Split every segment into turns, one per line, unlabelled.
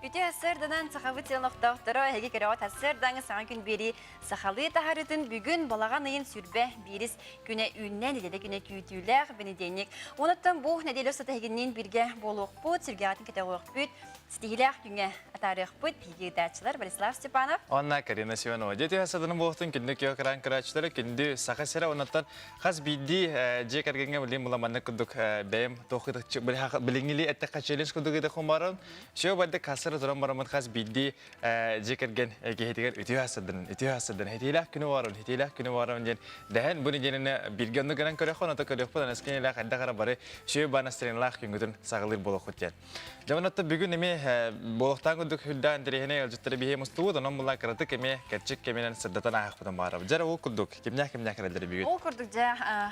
Үтүө сарсыарданан сахабыт сирин олохтоохторо эһиги көрөҕүт сарсыардааҥы саҥа күн биэрии сахалыы таһарытын бүгүн балаҕан ыйын сүрбэ биирис күнэ үүннэ нэдиэлэ күнэ күүтүүлээх бэнидиэнньик. Онуттан бу нэдиэлэ устата эһигинниин бииргэ буолуохпут, сүргэҕитин көтөҕүөхпүт, ситиһиилээх күҥҥэ атаарыахпыт. Биһиги ыытааччылар Борислав Степанов.
Онна Карина Семенова. Дьэ түһэ саданын буолуохтун күндү киһи кыраан көрөөччүлэрэ, күндү Саха сирэ онуттан Хас биирдии дьиэ кэргэҥҥэ билигин була маннык курдук бэйэм туох билиҥҥилии эттэххэ челлендж курдук ыытах баран все барды кассара туран бараммыт хас биирдии дьиэ кэргэн киһитигэр үтүө ассырдан үтүө ассырдан хитиилээх күнү баран хитиилээх күнү баран диэн дэһэн бу нэдиэлэни бииргэ оннук гынан көрөххө оното көрүөхпүт анаскинэлээх хайдах эрэ бары сүө баа настроениелаах күҥҥүтүн саҕалыыр буолуоххут диэн. Дьэ оннотто бүгүн эмиэ буолуохтаах курдук үрдээх интэриэһинэй ыалдьыттары биһиэ мустубут, онон була кыратык эмиэ кэрчик кэминэн сырдатан ааһыахпытын баҕарабыт. Дьэ ол курдук кимнээх-кимнээх кэлэллэр бүгүн?
Ол курдук дьэ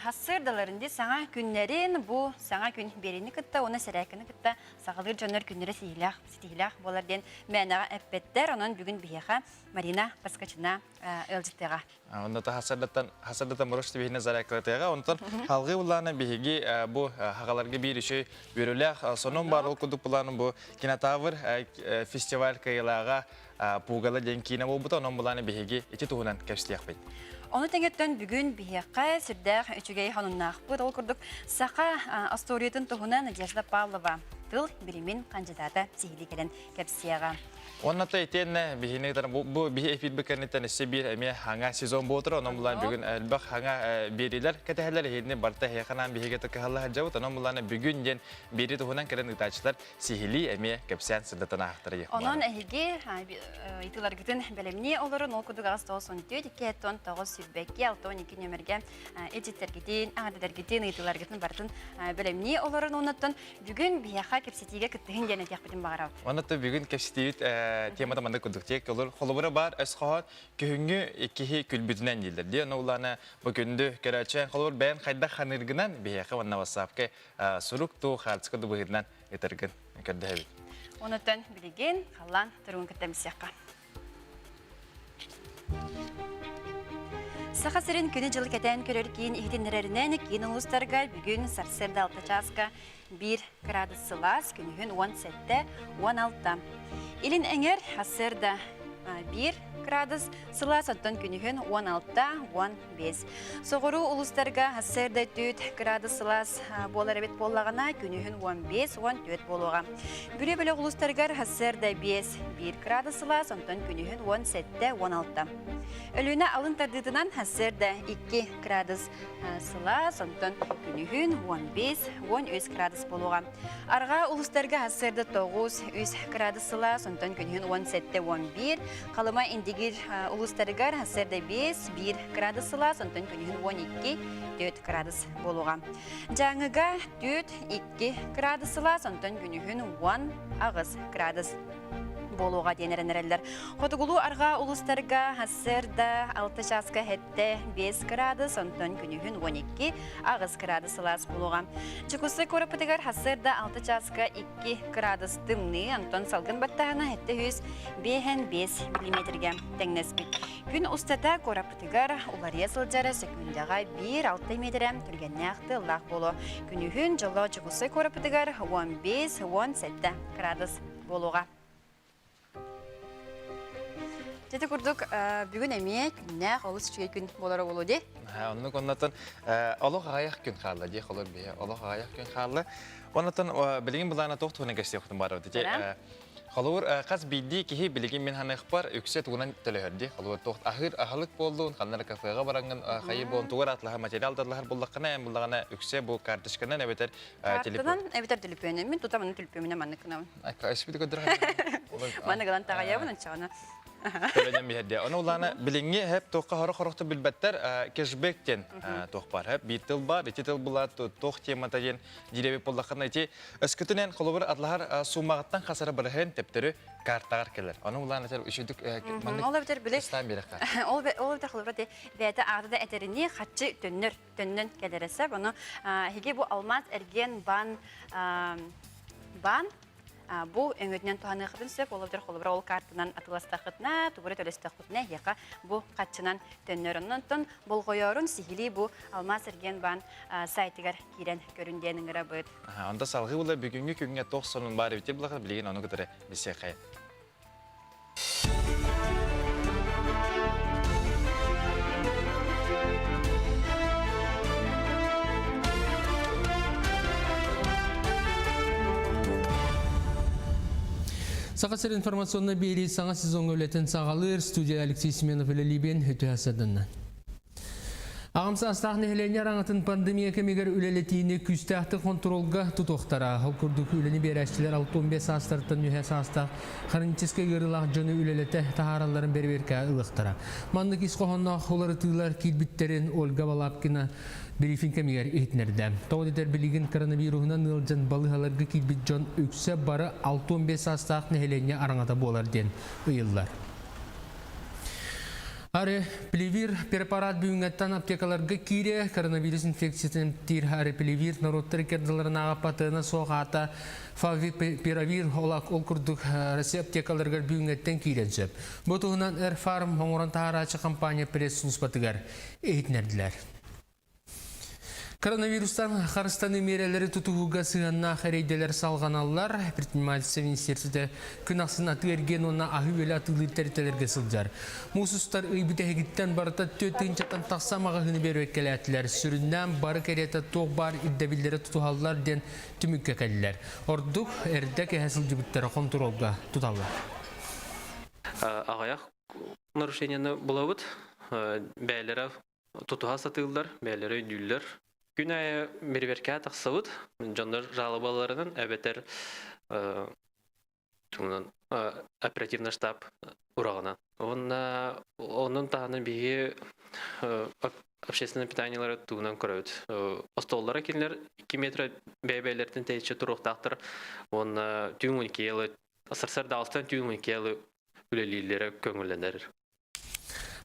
хассыырдаларын ди саҥа күннэрин бу саҥа күн биэриини кытта уонна сэрээккэни кытта саҕалыыр дьоннор күннэрэ сиһилээх ситиһилээх буолар диэн мээнэҕэ эппэттэр. Онон бүгүн биһиэхэ Марина Поскачина ыалдьыттыаҕа.
Онно хасардаттан хасардатан морош биһине зарядкалатыаҕа. Онтон халгыы буллаана биһиги бу хагаларга биир үчүй үөрүүлээх сонун бар ол курдук булааны бу кинотавр фестиваль кыайылааҕа Пугало диэн киинэ буолбута. Онон булааны биһиги ити туһунан кэпсиэхпит.
Ону тэҥэттэн бүгүн биһиэхэ сүрдээх үчүгэй хонуннаахпыт. Ол курдук саха историятын туһунан Надежда Павлова тыл билимин хандьыдаата сиһилии кэлэн кэпсиэҕэ.
Уонна та итиэннэ биһини бу биһи эфирбит кэнниттэн өссө биир эмиэ хаҥа сезон буолтур, онон булан бүгүн элбэх хаҥа биэриилэр кэтэһэллэр, иһитини барыта эһиэхэ биһиги кыһалла сылдьабыт, онон булан бүгүн диэн биэри туһунан кэлэн ыытааччылар сиһилии эмиэ кэпсээн сырдатан аахтара
Онон эһиги ыйытыыларгытын бэлэмнии олорун, ол курдук аҕыс тоҕус он түөрт, икки он тоҕус сүүрбэкки, алта он икки нүөмэргэ илдьиттэргитин, аҥардэргитин, ыйытыыларгытын барытын бэлэмнии олорун, оннуттан Бүгүн биһиэхэ кэпсэтиигэ кыттыһын диэн этиэхпитин баҕарабыт.
Онно бүгүн кэпсэтиибит темата маннык курдук. Тиэк холобура баар өс хоһоон күһүҥҥү киһи күлбүтүнэн дииллэр. Диэн улаана бу күндү көрөөччү холобур бэйэн хайдах ханыыргынан биһиэхэ уонна WhatsApp-ка сурук туу хаартыска ду быһыытынан ытаргын көрдөһөбүт.
Онуттан билигин халлаан туругун кытта билсиэххэ. Саха сирин күнү-дьылы кэтээн көрөр киин иһитиннэрэринэн, киин улуустарга бүгүн сарсыарда 6 чааска 1 градус сылаас, күнүһүн 17, 16. Илин эҥэр сарсыарда 1 градус сылаас, оттон күнүһүн 16, 15. Соҕуруу улуустарга сарсыарда 4 градус сылаас буолар эбит буоллаҕына, күнүһүн 15, 14 буолуоҕа. Бүлүү бөлөх улуустарыгар сарсыарда 5, 1 градус сылаас, онтон күнүһүн 17, 16. Өлүөнэ алын тардыытынан сарсыарда 2 градус сылаас, онтон күнүһүн 15, 13 градус буолуоҕа. Арҕаа улуустарга сарсыарда 9, 3 градус сылаас, онтон күнүһүн 17, 11. Халыма Индигир улуустарыгар сарсыарда 5, 1 градус сылаас, онтон күнүһүн 12, 4 градус буолуоҕа. Дьааҥыга 4, 2 градус сылаас, онтон күнүһүн 10 градус буолуоҕа диэн эрэнэрэллэр. Хотугулуу-арҕаа улуустарга сарсыарда 6 чааска хэттэ 5 градус, онтон күнүһүн 12 8 градус сылаас буолуоҕа. Чукусай куораппытыгар сарсыарда 6 чааска 2 градус тымныы, онтон салгын баттаһына 700 5 миллиметргэ тэҥнэспит. Күн устата куораппытыгар уларыйа сылдьара сөкүүндэҕэ 1-6 миэтэрэ түргэннээх тыаллаах буолуо. Күнүһүн дьоллоох Дьокуускай куораппытыгар 15-17 градус буолуоҕа. Дьэ курдук бүгүн эмиэ күннээх олус үчүгэй күн буолара буолуо дии.
Оннук оннотон олох аҕыйах күн хаалла дии холор биһи олох аҕыйах күн хаалла. Оннотон билигин былаана туох туһунан кэпсиэхпитин баарабыт ити Холобур, хас биирдии киһи билигин мин ханыахпар үксэ тугунан төлөһөр дии. Холобур, туох аһыыр аһылык буоллун, ханна эрэ кафеҕа бараҥҥын хайы буолун, тугу эрэ атлаһар, материал да атлаһар буллаххына, эн буллаҕына үксэ бу карточканан эбэтэр
телефон. Картанан эбэтэр төлөпүөнүн. Мин тута маны төлөпүөмүнэн маннык гынабын.
Өспүтү көрдөрөр.
Маннык ылан таҕайабын анчаҕына.
Төлөнөн биһэрдэ. Ону улаана билиҥҥи хэп туохха хоро-хорохто билбэттэр кэшбэк диэн туох бар. Хэп биир тыл бар, ити тыл була туох темата диэн дирэбит буоллаххына ити өскөтүнэн холобур атлаһар суумаҕыттан хасара барыһын төптөрү картаҕар кэлэр. Ону улаана этэр үчүдүк маннык
Ол эбэтэр били ол эбэтэр холобура бэйэтэ аата да этэринии хаччы төннөр төннөн кэлэрэ сөп. Ону эһиги бу алмаас эргиэн баан баан. Бу өҥөтүнэн туһаныаххытын сөп, ол эбэтэр холобура ол картанан атыыластаххытына, тугу эрэ төлөстөххүтүнэ, эһиэхэ бу хаччынан төннөр. Онон болҕойорун сиһилии бу Алмаас эргиэн сайтыгар киирэн көрүн диэн ыҥырабыт.
Онто салгыы була бүгүҥҥү күҥҥэ туох сонун баар эбитий булахы билигин ону кытары билсиэххэ.
Саха сир информационнай биэрии саҥа сезоҥҥа үлэтин саҕалыыр студия Алексей Семенов үлэлиибин үтүө саданна. Аҕам саастаах нэһилиэнньэ араҥатын пандемия кэмигэр үлэлэтиини күүстээхтик хонтуруолга тутуохтара. Ол курдук үлэни биэрээччилэр 65 саастарыттан үһэ саастаах хроническай ыарыылаах дьону үлэлэтэ таһааралларын бэрэбиэркэ ылыахтара. Маннык ис хоһоонноох уларытыылар киирбиттэрин Ольга Балабкина брифинг кэмигэр иһитиннэрдэ. Тоҕо диэтэр билигин коронавируһунан ыалдьан балыыһаларга киирбит дьон үксэ бары 65 саастаах нэһилиэнньэ араҥата буолар диэн ыйыллар. Арепливир препарат бүгүҥҥэттэн аптекаларга киирэ коронавирус инфекциятын эмтиир арепливир норуоттар иккардыларынааҕы патена суох аата фавипиравир ол курдук Россия аптекаларыгар бүгүҥҥэттэн киирэн сөп. Бу туһунан Эрфарм оҥорон таһаарааччы компания пресс-службатыгар иһитиннэрдилэр. Коронавирустан харыстаныы миэрэлэри тутуһууга сыһыаннаах эрэйдэлэр салҕаналлар. Предпринимательство министиэристибэтэ күн ахсын атыы-эргиэн уонна аһыы-үөлэ атыылыыр тэрилтэлэргэ сылдьар. Муус устар ый бүтэһигиттэн барыта 4 тыһыынчаттан тахса маҕаһыыны бэрэбиэркэлээтилэр. Сүрүннээн бары кэриэтэ туох баар ирдэбиллэри тутуһаллар диэн түмүккэ кэллилэр. Ордук эрдэ кэһэ сылдьыбыттары хонтуруолга туталлар.
Аҕыйах нарушениены булабыт. Бэйэлэрэ тутуһа сатыыллар, бэйэлэрэ өйдүүллэр. Күн аайы бэрэбиэркэҕэ тахсабыт, дьоннор жалобаларынан эбэтэр тугунан оперативный штаб ураҕынан. Уонна онон таһынан биһиги общественное питаниелары тугунан көрөбүт. Остуоллара кинилэр 2 метр бэйэ-бэйэлэриттэн тэйиччи туруохтаахтар уонна түүн 12 сарсыардаалтан түүн 12 үлэлииллэрэ көҥүллэнэр.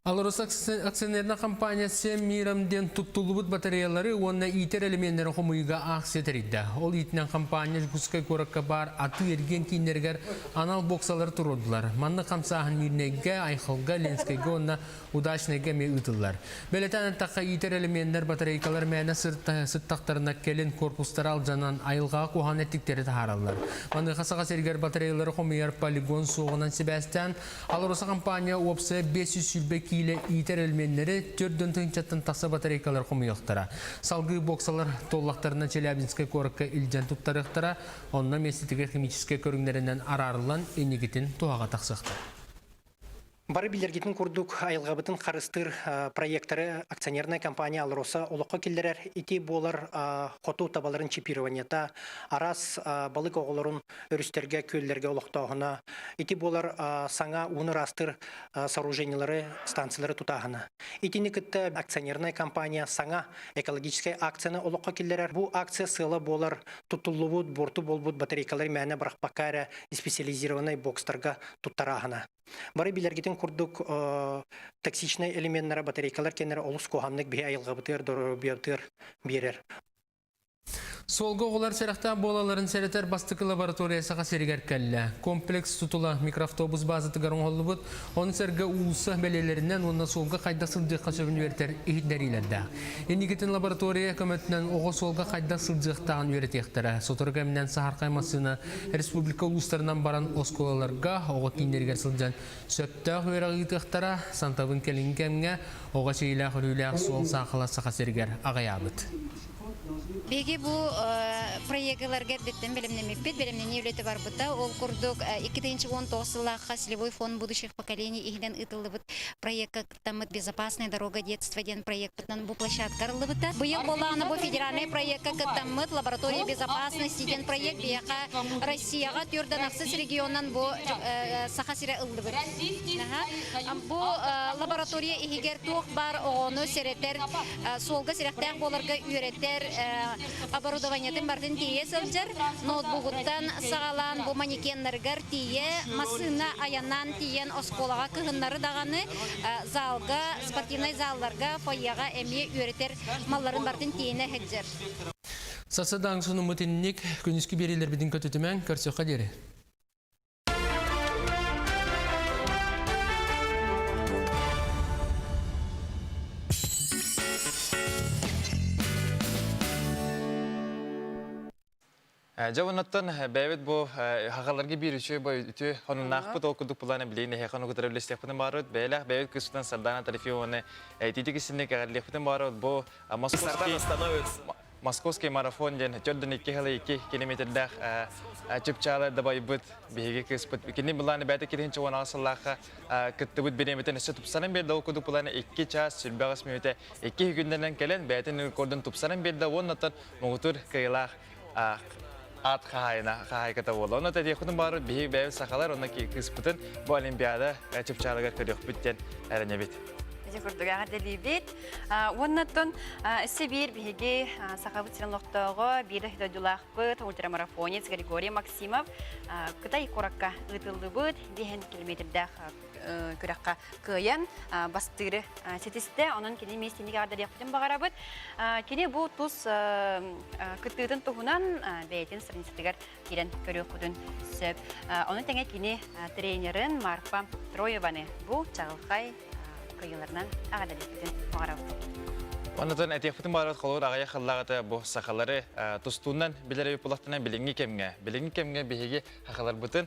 Алроса акционернай компания Всем миром диэн туттуллубут батареялары уонна иитэр элеменнэри хомуйууга акция тэрийдэ. Ол иитинэн компания Дьокуускай куоракка баар атыы-эргиэн кииннэригэр анал боксалары туруордулар. Маннык хамсааһын Мирнэйгэ, Айхалга, Ленскэйгэ уонна Удачнайга эмиэ ыытыллар. Бэлэтээн эттэххэ, иитэр элеменнэр батарейкалар мээнэ сыттахтарына кэлин корпустара алдьанан айылҕаҕа куһаҕан эттиктэри таһаараллар. Маныаха Саха сиригэр батареялары хомуйар полигон суоҕунан сибээстээн АЛРОСА компания уопсайа 520 киилэ иитэр элеменнэри 4 тыһыынчаттан тахса батарейкалар хомуйуохтара. Салгыы боксалар туоллахтарына Челябинскай куоракка илдьэн туттарыахтара, онно миэстэтигэр химическэй көрүҥнэринэн араарыллан инникитин туһаҕа тахсыахтара.
Бары билэргитин курдук, айылҕабытын харыстыыр проекторы акционерная компания «Алроса» олоххо киллэрэр. Ити буолар хоту табаларын чипированиета, араас балык оҕолорун өрүстэргэ, күөллэргэ олохтооһуна, ити буолар саҥа ууну ыраастыыр сооружениелары, станциялары тутааһына. Итини кытта акционерная компания саҥа экологическай акцияны олоххо киллэрэр. Бу акция сыала буолар тутуллубут, буорту буолбут батарейкалары мээнэ бырахпакка эрэ специализированный бокстарга туттарааһына. Бары билэргитин курдук токсичнай элеменнара батарейкалар кэннэрэ олус куһаҕаннык биһи айылҕабытыгар, доруобуйабытыгар биэрэр.
Суолга оҕолор сэрэхтээх буолалларын сэрэтэр бастакы лаборатория Саха сиригэр кэллэ. Комплекс тутула микроавтобус баазатыгар оҥоһуллубут, ону сэргэ уулусса бэлиэлэринэн уонна суолга хайдах сылдьыахха сөбүн үөрэтэр иһитиннэриилэрдээх. Инникитин лаборатория көмөтүнэн оҕо суолга хайдах сылдьыахтааҕын үөрэтиэхтэрэ. Сотору кэминэн саһархай массыына республика улуустарынан баран оскуолаларга, оҕо кииннэригэр сылдьан сөптөөх үөрэҕи ыытыахтара. Сантабын кэлиҥҥи кэмҥэ оҕо эчэйиилээх-өлүүлээх суол саахала Саха сиригэр аҕыйаабыт.
Биһиги бу проегыларга эрдэттэн бэлэмнэммиппит, бэлэмнэнии үлэтэ барбыта. Ол курдук 2019 сыллаахха Целевой фонд будущих поколений иһинэн ыытыллыбыт проекка кыттаммыт «Безопасная дорога детства» диэн проекпытынан бу площадка арыллыбыта. Быйыл буоллаҕына бу федеральнай проекка кыттаммыт «Лаборатория безопасности» диэн проект биһиэхэ Россияҕа түөрт ахсыс регионунан бу Саха сирэ ыллыбыт. Бу лаборатория иһигэр туох баар оҕону сэрэтэр суолга сэрэхтээх буоларга үөрэтэр оборудованиетын барытын тиийэ сылдьар, ноутбугуттан саҕалаан бу манекеннарыгар тиийэ, массыына айаннаан тиийэн оскуолаҕа кыһыннары даҕаны залга, спортивнай залларга, фойеҕа эмиэ үөрэтэр малларын барытын тиэйинэ сылдьар.
Сасыдаҥ сонуммут инник күнүскү биэриилэрбитин көтүтүмэҥ, көрсүөххэ диэри.
Дьэ оннуттан бэйэбит бу хахаларга биир үчүгэй бу үтүө хонуннаахпыт ол курдук былаана билигин эһиэхэ ону кытары үллэстиэхпитин баарыт бэйэлээх бэйэбит кыыспытын Сардана Трофимованы итиитик истинник эҕэрдиэхпитин баарыт бу Московский Московский марафон диэн 4-2 сыл 2 километрдаах чыпчаалы дабайбыт биһиги кыыспыт кини былааны бэйэтэ киринчи 16 сыллаахха кыттыбыт бириэмэтин өссө тупсаран биэрдэ ол курдук былаана 2 чаас 28 мүнүүтэ 2 күннэринэн кэлэн бэйэтин рекордун тупсаран биэрдэ уонна муҥутуур кыайыылаах аат хаһаайына хаһаайката буолла. Онно тэтиэхпитин баар биһиги бэйэбит сахалар онно кыыспытын бу Олимпиада чыпчаалыгар көрүөхпүт диэн эрэнэбит.
Ити курдук эҕэрдэлиибит. Уоннаттан өссө биир биһиги Сахабыт сирин олохтооҕо биир дойдулаахпыт ультрамарафонец Григорий Максимов Кытай куоракка ыытыллыбыт 5 километрдээх күрэххэ кыайан бастыыры ситистэ. Онон кини миэстэни эҕэрдэлиэхпитин баҕарабыт. Кини бу тус кыттыытын туһунан бэйэтин страницатыгар киирэн көрүөххүтүн сөп. Ону тэҥэ кини тренерин Марфа Троеваны бу чаҕылхай кыайыыларынан эҕэрдэлиэхпитин баҕарабыт.
Оннотон этиэхпитин баҕарабыт холобур аҕыйах хыллааҕыта бу сахалары тустуунан билэр эбит билиҥҥи кэмҥэ билиҥҥи кэмҥэ биһиги сахаларбытын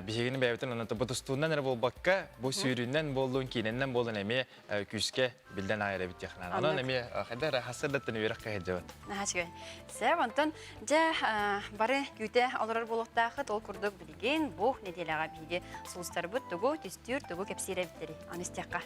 биһигини бэйэбитин онон бу тустуунан эрэ буолбакка, бу сүүрүүнэн буоллун, киинэнэн буоллун эмиэ күүскэ биллэн аайар эбит диэхинэн. Онон эмиэ хайда эрэ хассырдаттан үөрэх кэһэдьэбит.
Наһаа үчүгэй. Сөп, онтон дьэ бары күүтэ олорор буолуохтаахыт. Ол курдук билигин бу нэдиэлэҕэ биһиги сулустарбыт тугу түстүүр, тугу кэпсиир эбиттэрий? Аны истиэххэ.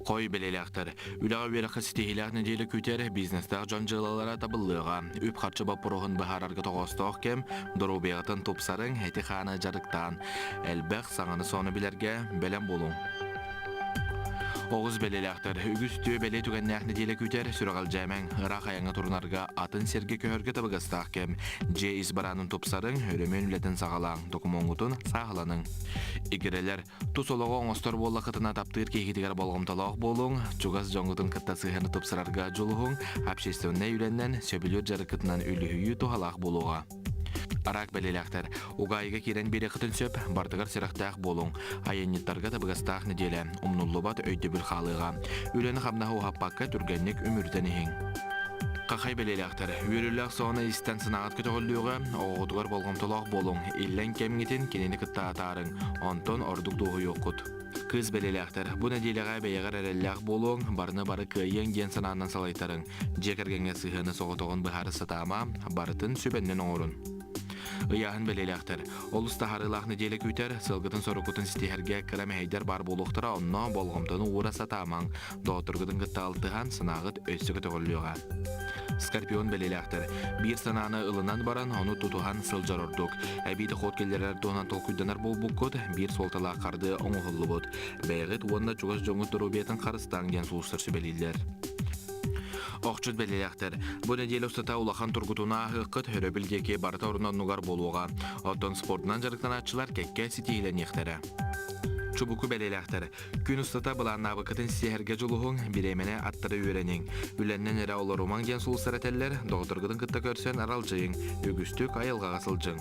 Хой бэлиэлээхтэр. Үлэҕэ үөрэххэ ситиһиилээх нэдиэлэ күүтэр, бизнестаах дьон дьыалалара табыллыаҕа. Үп-харчы боппуруоһун быһаарарга тоҕоостоох кэм, доруобуйаҕытын тупсарыҥ, эти-хааны дьарыктаан. Элбэх саҥаны-сонуну билэргэ бэлэм буолуҥ. Оҕус бэлиэлээхтэр. Үгүс үтүө бэлиэ түгэннээх нэдиэлэ күүтэр, сүрэҕэлдьээмэҥ. Ыраах айаҥҥа турунарга, атын сиргэ көһөргө табыгастаах кэм. Дьиэ ис бараанын тупсарыҥ, өрөмүөн үлэтин саҕалааҥ, докумуоҥҥутун сааһыланыҥ. Игирэлэр, тус олоҕу оҥостор буоллаххытына таптыыр киһигитигэр болҕомтолоох буолуҥ, чугас дьоҥҥутун кытта сыһыаны тупсарарга дьулуһуҥ, общественнай үлэннэн, сөбүлүүр дьарыккытынан үлүһүйүү туһалаах буолуоҕа. Араак бэлиэлээхтэр, угаайыга киирэн биэриэххитин сөп, бардыгар сэрэхтээх буолуҥ. Айанньыттарга табыгастаах нэдиэлэ, умнуллубат өйдөбүл хаалыаҕа. Үлэни-хамнаһы уһаппакка түргэнник үмүрүтэн иһиҥ. Хахай бэлиэлээхтэр, үөрүүлээх соҕуна истэн санааҕыт көтөҕүллүөҕэ, оҕоҕутугар болҕомтолоох буолуҥ, иллэҥ кэмҥитин кинини кытта атаарыҥ, онтон ордук дуоһуйуоххут. Кыыс бэлиэлээхтэр, бу нэдиэлэҕэ бэйэҕэр эрэллээх буолуоҥ, барыны бары кыайыаҥ диэн санаанан салайтарыҥ. Дьиэ кэргэҥҥэ сыһыаны соҕотоҕун быһаара сатаама, барытын сүбэннэн оҥорун. Ыйааһын бэлиэлээхтэр, олус таһаарыылаах нэдиэлэ күүтэр, сыалгытын-соруккутун ситиһэргэ кыра мэһэйдэр баар буолуохтара, онно болҕомтону уура сатаамаҥ, доҕотторгутун кытта алтыһан, санааҕыт өссө көтөҕүллүөҕэ. Скорпион бэлиэлээхтэр, биир санааны ылынан баран, ону тутуһан сылдьар ордук. Эбии дохуот киллэрэр туһунан толкуйданар буолбуккут, биир суолталаах хардыы оҥоһуллубут. Бэйэҕит уонна чугас дьоҥҥут доруобуйатын харыстааҥ диэн сулустар сүбэлииллэр. Охчут бэлиэлээхтэр, бу нэдиэлэ устата улахан тургутууну ааһыаххыт, өрөбүл диэки барыта орун-оннугар буолуоҕа. Оттон спордунан дьарыктанааччылар кэккэ ситиһиилэниэхтэрэ. Чубуку бэлиэлээхтэр, Күн устата былааннаабыккытын ситиһэргэ дьулуһуҥ, бириэмэни аттара үөрэниҥ. Үлэннэн эрэ олорумаҥ диэн сулустар этэллэр, доҕотторгутун кытта көрсөн аралдьыйыҥ, үгүстүк айылҕаҕа сылдьыҥ.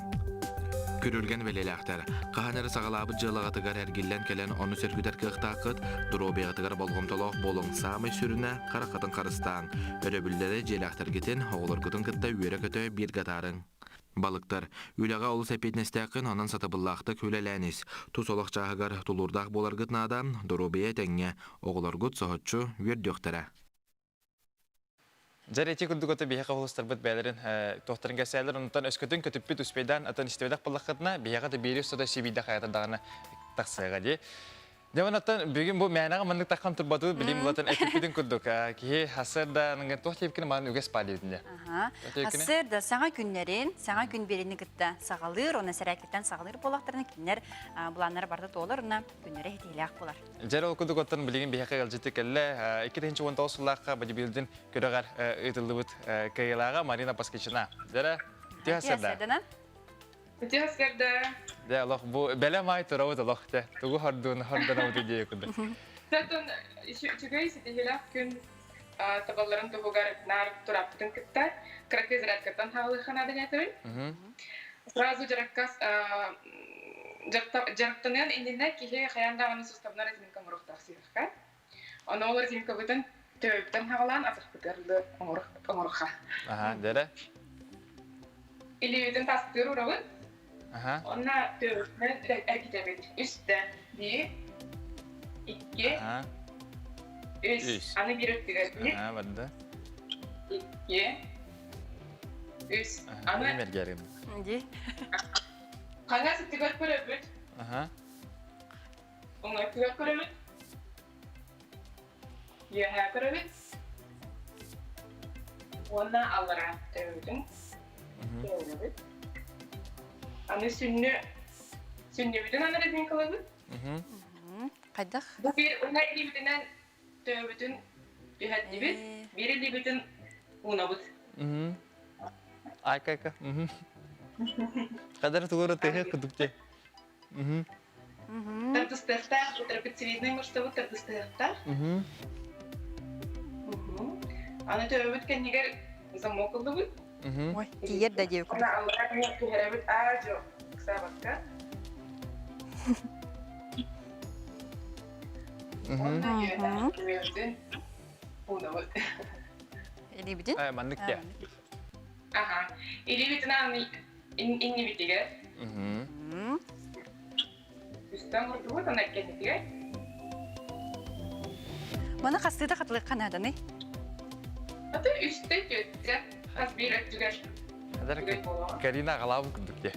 Күрүлгэн бэлиэлээхтэр, хаһан эрэ саҕалаабыт дьыалаҕытыгар эргиллэн кэлэн ону сөргүтэр кыахтааххыт, доруобуйаҕытыгар болҕомтолоох буолуҥ, саамай сүрүнэ хараххытын харыстааҥ. Өрөбүллэри дьиэлээхтэргитин, оҕолоргутун кытта үөрэ-көтө бииргэ атаарыҥ. Балыктар, үлэҕэ олус эппиэтинэстээххин, онон сатабыллаахтык үлэлээн ис. Тус олох чааһыгар тулуурдаах буоларгыт наада, доруобуйа этэҥҥэ, оҕолоргут соһуччу үөрдүөхтэрэ.
Дьэ, ити курдук ото биһиэхэ холустарбыт бэйэлэрин туохтарын кэпсээлэр, онтон өскөтүн көтүппүт успейдаан атын истибэтэх буоллаххытына, биһиэхэ да биири устата сибиирдэ хайата даҕаны тахсыаҕа дии. Дьэ, онон бүгүн бу мээнэҕэ маннык таххан турбатыбыт билим булатын эппиппитин курдук киһи сарсыарда туох диэбиккин маан үгэс баар диэбитин дьэ.
Сарсыарда саҥа күннэрин, саҥа күн биэрини кытта саҕалыыр, уонна сэрээккиттэн саҕалыыр буоллахтарына кинилэр былааннара барыта туолар уонна күннэрэ ситиһиилээх буолар.
Дьэ, ол курдук оттон билигин биһиэхэ ыалдьыты кэллэ. 2019 сыллаахха бодибилдинг күрэҕэр ыытыллыбыт кыайыылааҕа Марина Паскичина. Дьэ, үтүө сарсыарда.
Үтүө сарсыарда.
Дьэ, олох бу бэлэм аай турабыт олох дьэ. Тугу хордуун хордонобут идея курдук.
Тотон үчүгэй ситиһиилээх күн табалларын туһугар наар тураппытын кытта кыракый зарядкаттан хаалыахха наада диэтибин. Сразу дьарыкка дьарыктаныан иннинэ киһи хайаан даҕаны суставнар разминка оҥоруохтаах сыһыахха. Ону ол разминкабытын Төбөбүттэн хаҕалаан атахпытыгар оҥоруха.
Аха, дэрэ.
Илиибитин тастыыр урабыт.
Аха.
Онна төбөбүтүнэн эргитэбит. Үстэ. Биир, икки, үс.
Үс.
Аны биир өттүгэр. Биир,
Аха, барда.
икки, үс. Аны
Мергерин.
Ди.
хаҥас өттүгэр көрөбүт.
Аха.
Уҥа өттүгэр көрөбүт. Үөһээ көрөбүт. Уонна аллараа төбөбүтүн төбөлөбүт. Аны сүнньү сүнньүбүтүн аны резинкалабыт.
Хайдах?
Бу биир уҥа илиибитинэн төбөбүтүн түһэрдибит, биир илиибитин уунабыт.
Айка айка. Кадар тугура тыһы кудукте.
Тардыстыахтаах, трапециевидный мышцабыт тардыстыахтаах. Аны төбөбүт кэннигэр замок ыллыбыт.
Ой, тиийэр да диэбит
Ана аллара түһэрэбит аа-дьо ыксаабакка. Онно үөһэ уунабыт.
Илиибитин?
Маннык дьэ.
Аха. Илиибитин ааны иннибитигэр. Үстэн курдубут, ана кэннитигэр.
Маны хастыыта хатылык нааданы?
Аты үстэ түөттэ хас биир өттүгэр.
Карина аҕалаабын курдук дьэ.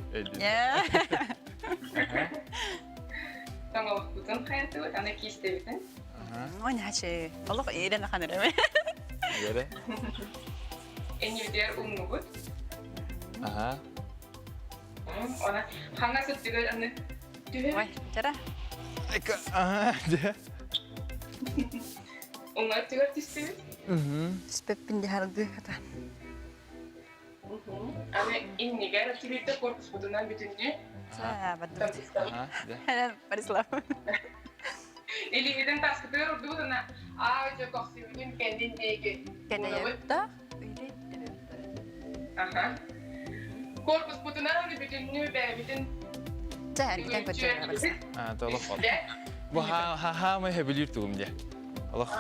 Тоҥолохпутун хайатыбыт, аны киистэбитин.
Ой, начи. Олох иирэн ахан эрэ.
Эрэ.
Эннибитигэр умнубут.
Аха.
Она хаҥас өттүгэр аны түһэ.
Ой, чара.
Аха, дьэ.
Уҥа өттүгэр түстүбүт.
Түспэппин дьаһалгыы хата.
Аны иннигэр өттүбүттэ корпуспутунан бүтүннүү.
Борислав.
Илиибитин таскытыгар урдубут ана аа дьэ көхсүбүтүн кэннин диэки.
Кэдэйэбит да?
Аха. Корпуспутунан аны бүтүннүү бэйэбитин
Чэ, бүтэн көрдөрөр.
Аа, толох ол. Бу ха-ха хэбилиир тугум дьэ. Олох.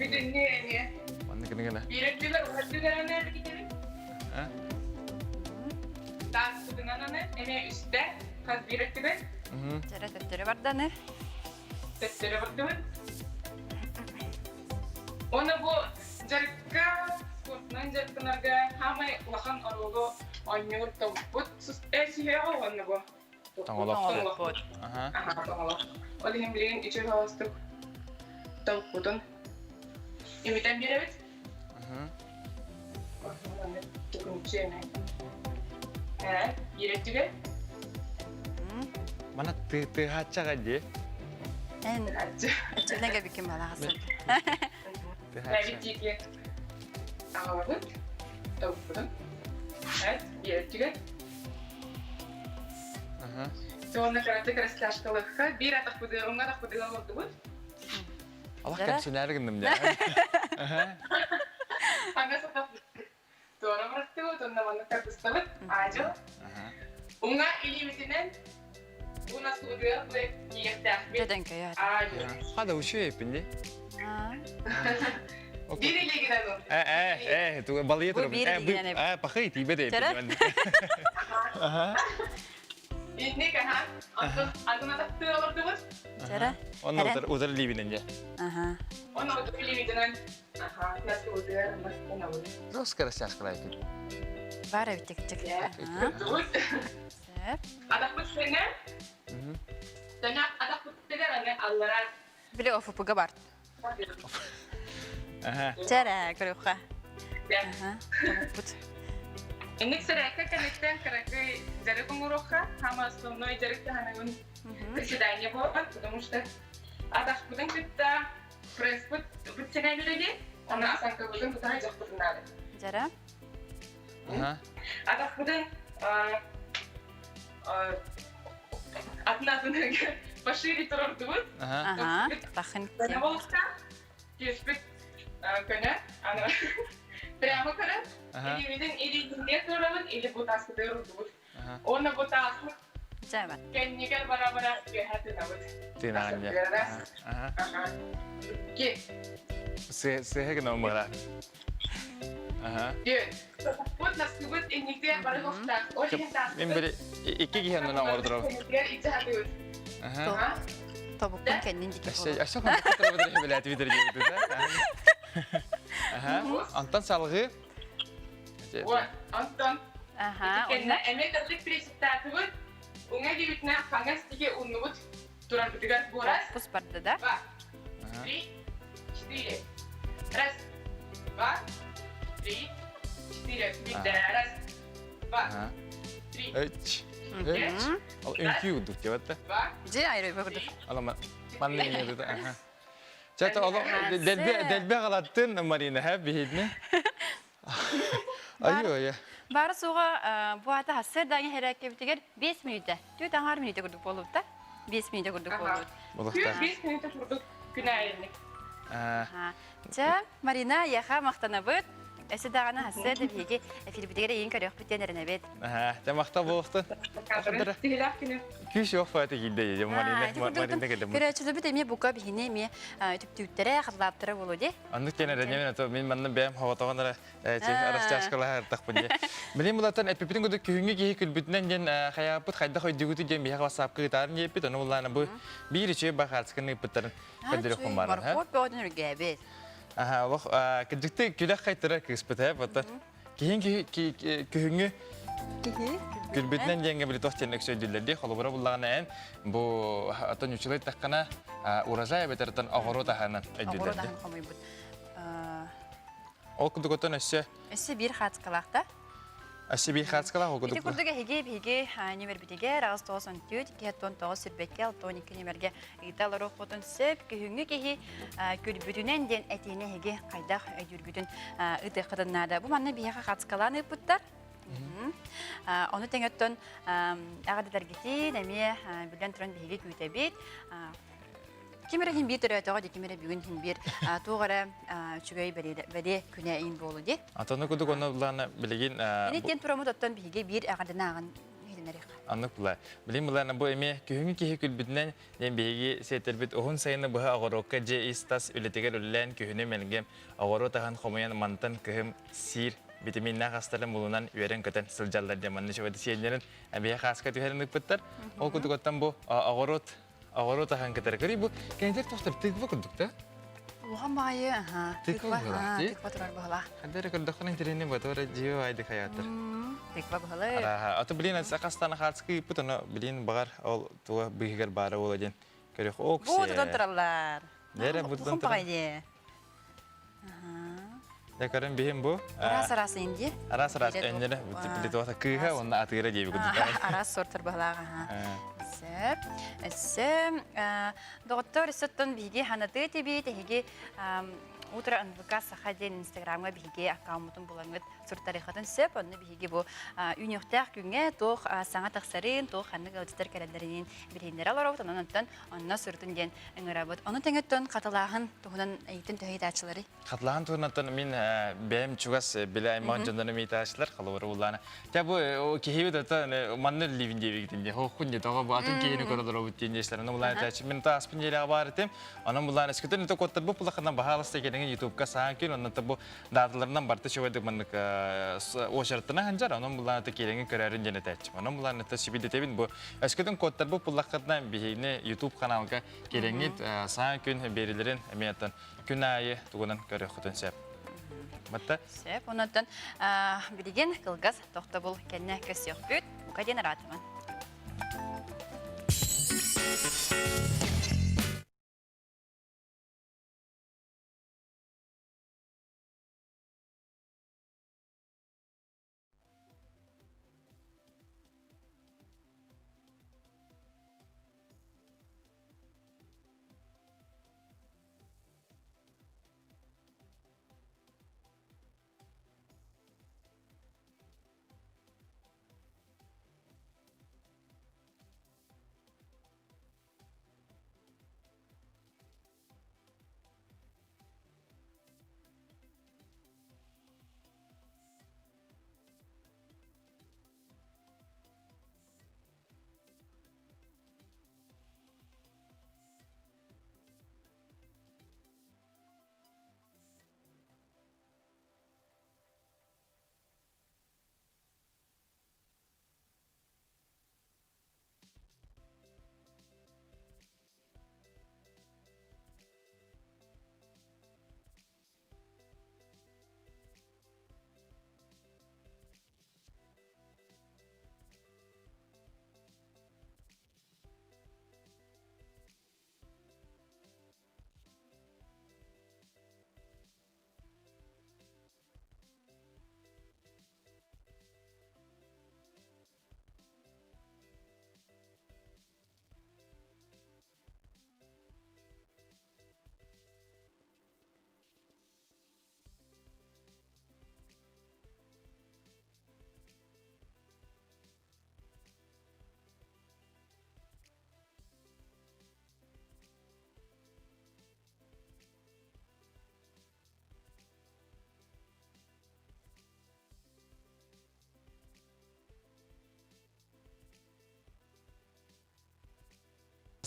Бүтүннүү эмиэ.
Маннык гына.
Биир өттүгэр өттүгэр аны эргитэбит. Тааспытынан аны эмиэ үстэ хас биир өттүгэр.
Чэрэ төттөрү барданы.
Төттөрү бардыбыт. Оны бу дьарыкка, спортунан дьарыктанарга хаамай улахан оруолу оонньуур тобукпут сүһүөҕэ уонна бу
Тоҥолох.
Аха, тоҥолох. Ол иһин билигин үчүгэй соҕустук тобукпутун имитэн биэрэбит. Төкүнүччү эмэ. Ээ, биир өттүгэр.
Мана тыһааччаҕа дии.
Эн өттүнэгэ биким балаҕасын.
Бэбит диэки аҕалабыт, тобукпутун. Эт, биир өттүгэр. Сонно кыратык растяжкалыахха биир атахпытыгар, уҥа атахпытыгар олордубут.
Алах кэмсинээр гынным дьэ.
Аны сатах туора бырахтыбыт, онно маннык тардыстабыт. Аадьыл. Уҥа илиибитинэн уна суудуйар тиийиэхтээхпит.
Дьэдэнкэйэ.
Аадьыл.
Хада учуй эппин дии.
Биир илиигинэн ол.
Э, э, э, балыйа
Бу
турабын.
биир илиигинэн
Э, пахый тиийбэт эппин.
Инник аха. Онтон атын атахтыы олордубут.
Чара.
Онно утар илиибинэн дьэ.
Аха.
Онно утар илиибитинэн аха, наскыбытыгар мастанабыт.
Роска растяжкалайкын.
Бар эбит тик-тик. Сөп.
Атахпыт сэнэ. Сэнэ атахпытыгар аны аллара.
Били офупуга бар.
Аха.
Чара, көрүөххэ. Аха. Тобукпут.
Инник сэрээккэ кэнниттэн кыракый дьарык оҥоруохха, хаама основной дьарык таһанабын приседание буолар, потому что атахпытын кытта пресспыт бытчанайлыги, оны осанкабытын тутаһа дьахпытын наада.
Дьара.
Атахпытын атын атын пошире турордубут.
Аха. Тахын.
Түспүт көнө, аны прямо көрөн, илиибитин илиитинге турабыт, или бу тааскытыгар урдубут. Уонна бу тааспыт кэннигэр бара-бара үөһэ тыынабыт.
Тыынаҕын дьэ.
Ага. Икки.
Сыһа гына умара. Аха.
Бут наскыбыт инникте бары хохтаах. Ол иһин
Мен били икки киһи оннунан оҥордором. Аха.
Тобуккун кэннин диэки
Өссө өссө компьютер билээти битер диэбит Аха. Антон салгыы.
Вот, Антон.
Аха.
Кэннэ эмиэ кырдык пресиктаатыбыт. Уҥа илиибитинэн хаҥас диэки уннубут турарбытыгар буорас.
Пус барда да?
Два, три, четыре. Раз, два, три, четыре. Биирдэ. Раз, два, три.
Үч. Үч. Ол үҥкүү курдук диэбэт да.
Два,
Дьэ айрыба курдук.
Ала манна иҥэрдэ. Аха. Чэ, оло дэлби дэлби аҕалаттын Марина, һэ биһидни. Айыы айа.
Бары суоҕа бу аата хассыардаҥы хэрээккэбитигэр 5 мүнүүтэ, түөрт аҥаар мүнүүтэ курдук буолбута. 5 мүнүүтэ курдук буолбут.
Булуохтаах.
5 мүнүүтэ курдук күн аайыннык.
Чэ, Марина, яха махтанабыт. Өссө даҕаны хассыарда биһиги эфирбитигэр эйин көрүөхпүт диэн эрэнэбит.
Дьэ махтал буолуохтун.
Тиһилээх күнү.
Күүс yok фаты киирдэ дьэ Марина Марина кэллим.
Көрөөччүлэрбит эмиэ бука биһини эмиэ түптүүттэрэ, хатылаабыттара буолуо дии.
Оннук диэн эрэнньэбин ото мин манна бэйэм хоботоҕон эрэ растяжкалаһартахпын дии. Билин булаттан эппиппитин курдук күһүҥҥү киһи күлбүтүнэн диэн хайааппыт хайдах өйдүүгүтүй диэн биһиэхэ ватсапка ыытаарын диэппит ону буллаана бу биир үчүгэй бахаацканы ыыппыттарын көрдөрүөхпүн бааран.
Моркуоп бөҕөтүн үргээбит.
Аха, олох кырдьыкты күлэх хайтара кыыспыт ээ, бата. Киһин күһүҥҥү күлбүтүнэн диэҥҥэ били туох диэн өксөйдүллэр дии. Холобура буллаҕына эн бу отон үчүгэй таххана урожай эбэтэр оҕуруот аһынан өйдүүллэр
Оҕуруот аһын хомуйбут.
Ол курдук оттон өссө
Өссө биир хаацкалаах да?
Өссө биир хаацкалаах ол курдук.
Ити курдук эһиги биһиги нөмербитигэр 894 219 сүрбэккэ 62 нөмерге ыыта олоруохпутун сөп. Күһүҥҥү киһи күлбүтүнэн диэн этиини эһиги хайдах өйдүүргүтүн ыытыаххытын наада. Бу манна биһиэхэ хаацкалаан ыыппыттар. Ону тэҥөттөн эҕэрдэлэргитин эмиэ билэн туран биһиги күүтэбит. Ким эрэ иһин биир төрөөтөҕө дии, ким эрэ бүгүн иһин биир туох эрэ үчүгэй бэлиэ күнэ иин буолу дии.
Атону кудук онно булаана билигин
Ини тиэн тураммыт оттон биһиги биир эҕэрдэни ааҕан иһитиннэриэххэ.
Аннык була. Билин булаана бу эмиэ күһүҥҥү киһи күлбүтүнэн диэн биһиги сиэтэрбит уһун сайыны быһа оҕоруокка дьиэ ис-тас үлэтигэр үлэлээн күһүнү мэлгэм оҕоруот аһын хомуйан мантан кыһым сиир витаминнаах астарын булунан үөрэн-көтөн сылдьаллар диэн манна чөбөтө сиэннэрин эбиэ хааска түһэрин ыппыттар. Ол курдук оттон бу оҕоруот Оҕоруот аһан кытары көрүй бу кэнтер тохтор тыква курдук да?
Улахан баайы, аха.
Тыква быһылаах дии.
Тыква турар быһылаах.
Ханна эрэ көрдөххүнэ интэриэһинэй буотура дьиэ айды хаятыр.
Тыква быһылы.
Араха. Аты блин хастан хаацкы ыппыт ону блин бағар ол туга быыһыгар баара буола диэн көрөх ок
Бу тутан тураллар.
Дere бу тутан
Улахан баҕайы дии.
Дэ көрөн биһим бу.
Араас араас инди.
Араас араас өннөрө билитота кыыһа уонна атыыра диэби курдук.
Араас сортар баһылаах аха. Сөп. Өссө доҕоттор өссөттөн биһиги ханатыы тиби тэһиги утро НВК Саха диэн инстаграмҥа биһиги аккаунмутун буламмыт суртарыхатын сөп. Онно биһиги бу үүнүөхтээх күҥҥэ туох саҥа тахсарын, туох ханнык ыалдьыттар кэлэллэрин билиһиннэрэ олоробут. Онон онтон онно сурутун диэн ыҥырабыт. Ону тэҥэттэн хатылааһын туһунан эйигиттэн төһө ыйытааччыларый?
Хатылааһын туһунан мин бэйэм чугас билэ аймаҕын дьоннорум ыйытааччылар холобура улаана. Тя бу киһибит ото манна ливин диэбигитин дии хооххун дии тоҕо бу атын киһини көрө олоробут диэн диэстэр. Ону булаан этээччи мин тааспын дьиэлээх баар этим. Онон булаан эскүтэн ото куоттарбыт булахынан баһаалыста кэлиҥин ютубка саан күн онно бу дааталарынан барта чөбөдүк маннык очерттана ханжар онон булаан ото киэрэҥин көрөөрүн диэн этээччим. Онон булаан ото сибидетэбин бу Өскөтүн кодтарбыт буллаххытына биһигини YouTube каналга кирэҥҥит саҥа күн биэрилэрин эмиэ оттон күн аайы тугунан көрүөххүтүн сөп. Батта?
Сөп. Онон билигин кылгас тохтобул кэннэ көрсүөхпүт. Бука диэн араатыман.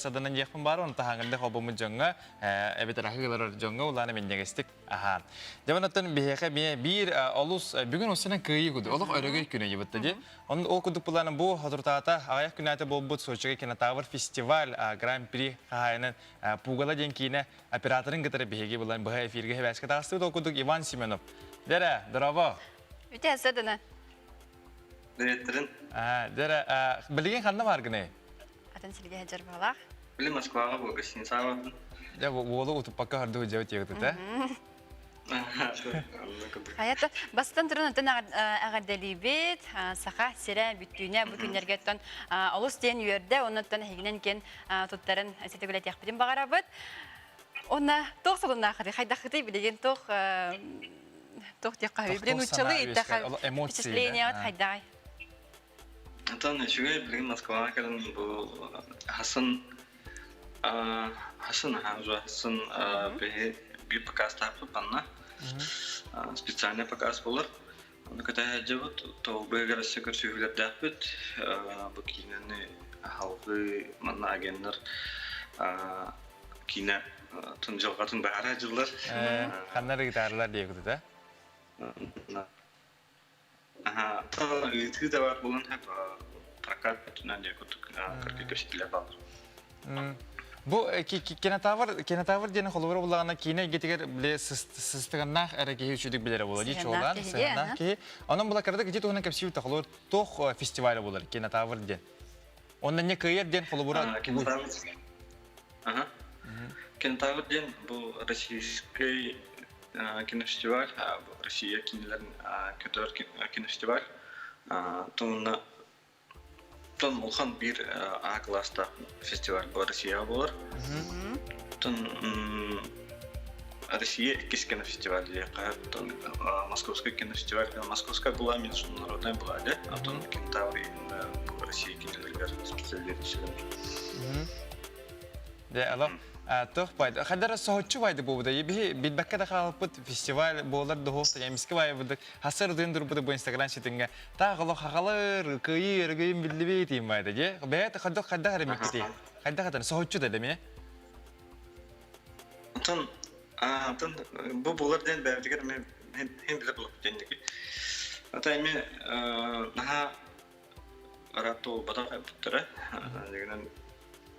саданан диэхпин баар, оны таһаҥырда хобумут дьоҥҥо, эбэтэр аһыылар дьоҥҥо улаана минньигэстик аһаан. Дьэ, оттон биһиэхэ биир олус бүгүн осынан кыайыы куду, олох өрөгөй күнэ дьыбытта ди. Он ол кудук буланы бу хотуртаата аҕыйах күнээтэ буолбут Сочига кинотавр фестиваль Гран-при хаһаайынын Пугала диэн киинэ операторын кытары биһиги булан быһа эфиргэ хэбээскэ таҕыстыбыт. Ол кудук Иван Семенов. Дэрэ, здорово.
Үтэ садына.
Дириэктэрин.
Дэрэ, билигин ханна баргыный?
Атын сиргэ сылдьар баҕалаах.
Били Москваҕа бу гостиницаҕа бардым.
Дьэ, уолу утуппакка хардыы дьэ тиэгитэ.
Хайата бастан туран оттон эҕэрдэлиибит саха сирэ бүттүүнэ бу күннэргэ оттон олус диэн үөрдэ оннуттан эһигинэн киэн туттарын ситигилэтиэхпитин баҕарабыт. Онна туох солуннаахыты хайдаххытый билигин туох туох диэххэ билин уччалы иттэхэ впечатлениеҕыт хайдаҕай?
Антон үчүгэй билигин Москваҕа кэлэн бу Хасан Хасан Хасан биһи биир показтаахпыт манна специальный показ буолар. Ону кэтэһээдьэбит толбыгар өссө көрсүһүүлэрдээхпит. Бу киинэни халҕыы манна агеннар киинэ тун дьылҕатын баара дьыллар.
Ханна ыытаарлар диэбит да?
Ыытыы да баар буолан прокат өттүнэн диэ курдук кыргы көстүүлэр бааллар.
Бу кинотавр кинотавр диэн холобура буллаҕына киинэ эйгэтигэр бile сыстыганнаах эрэ киһи үчүгдүк билэрэ буолар дии чуолаан сыһыаннаах киһи. Онон була кыратык ити туһунан кэпсиир холобур туох фестиваля буолар кинотавр диэн. Онно не кыайар диэн холобура
Кинотавр. Ага. Кинотавр диэн бу российский кинофестиваль, Россия кинилэрин көтөр кинофестиваль. Тонна тон улахан биир А класста фестиваль бу Россияҕа буолар. Тон Россия иккис кинофестиваль диэххэ, тон Московский кинофестиваль, Московская была международная была, да? А тон Кентавр именно Россия кинилэригэр специализирующий.
Дэ, алох туох байды. Хадара соһуччу байды буолбута. Биһи билбэккэ да хаалбыт фестиваль буолар дохуохта эмискэ баайбыдык. Хасар удын турбута бу Инстаграм ситингэ. Таах олох хахалар, кыйы өргөйүн биллибит им байды. Же, бэйэт хаддах хаддах эремиккити. Хайдах атан соһуччу да деме.
Онтон онтон бу буолар диэн бэйэбитигэр мен хем билэ булуп диэнники. Ата эми наһаа ыраатта буолбатах эбиттэрэ. Дегенен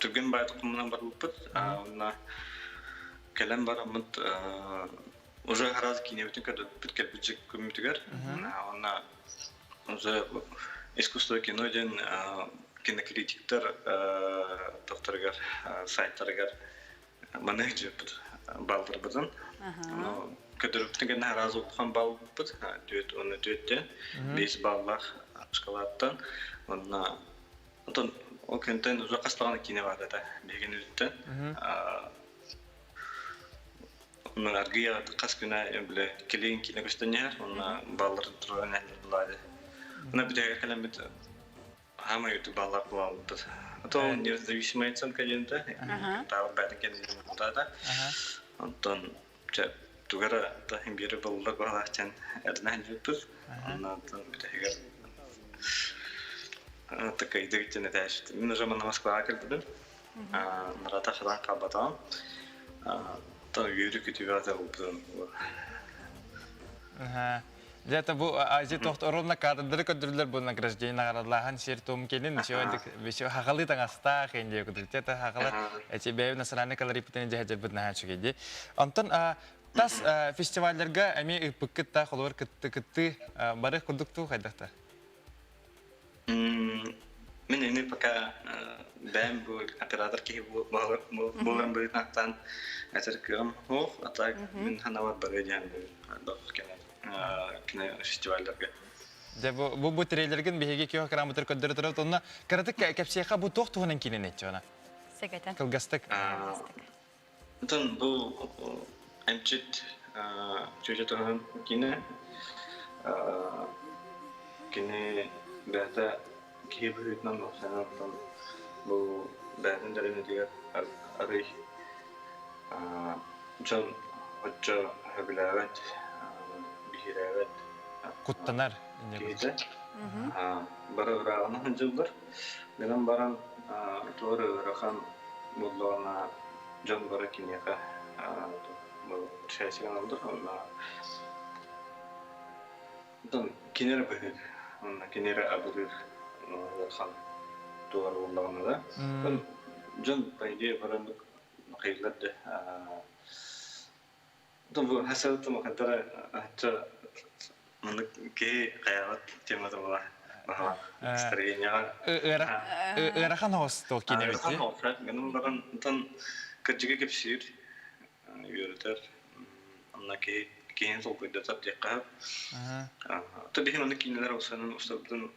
түргэн баайдык кумунан барбыппыт. Онно кэлэн бараммыт уже араас киинэбитин көрдөппүт кэлбит күммүтүгэр. Онно уже искусство кино диэн кинокритиктар тохторугар сайттарыгар маны дьыппыт балларбытын. Көтөрүптүн кэннэ араас улахан баллбыт түөрт уонна түөрттэн 5 баллаах шоколадтан уонна онтон ол күнтэн уже хас даҕаны киинэ баар этэ биһигин үттэн онно аргыйа хас күнэ бile килиин киинэ көстөн иһэр уонна балларын туран эһэлэр булаады уонна бүтэһигэр кэлэммит хаамай үрдүк баллар булаабыппыт. А то независимая оценка диэн да таабыр бээтин кэннинэн бултаата. Онтон чэ тугара да биэри баллар баҕалаах эрдэнэ сылдьыбыппыт. Онтон бүтэһигэр такайдык диэн этээччит. Мин уже манна Москваҕа кэлбитим. Нарата хатан хаалбатаҕым. Оттон үөрүү күтүбэ ылбытым.
Дьэ, это бу Азия ровно кадрдары көрдүрүлэр бу награждение наградалааһын сир том келин еще хахалы таҥастаах инде кудук это хахала эти бэйэ национальный колоритпытын дьэһэдьэрбит наһаа үчүгэй Онтон тас фестивалларга эми ыппыккыт та холобур кытты кытты бары курдук туу хайдахта
Мин эми пока бэйэм бу оператор киһи буолан быһыытынан этэр кыаҕым суох, а так мин санаабар бары диэн кино фестивалларга.
Дьэ бу бу бу трейлерген биһиги киһи кыраамытыр көрдөрө турар онно кыратык кэпсиэхэ бу туох туһунан киинэн этчи
Сэгэтэн.
Кылгастык.
Онтон бу эмчит чүөчэ туһунан киинэ кини бэйэтэ киһи быһыытынан оттон бу бэйэтин дэриэбинэтигэр арый дьон оччо сөбүлээбэт, биһирээбэт
куттанар
киһитэ. Бары ырааҕынан сылдьыллар. Гынан баран туора ыарахан. Буоллаҕына дьон бары киниэхэ шайсыган ылдыр онно Онтон кини эрэ быһыыр, онно кини эрэ абырыыр ыарахан туора буоллаҕына да. Дьон, по идее, баран хайыылар да Онтон бу хасабыттым хантара ачча маннык киһи хайаабат темата була настроениеҕа
ыарахан оҕус туох киинэ
ыарахан оҕус гынан баран онтон кырдьыгы кэпсиир үөрэтэр онно киһи киһини толкуйдатар диэххэ то биһи маннык киинэлэр устанан устарбытын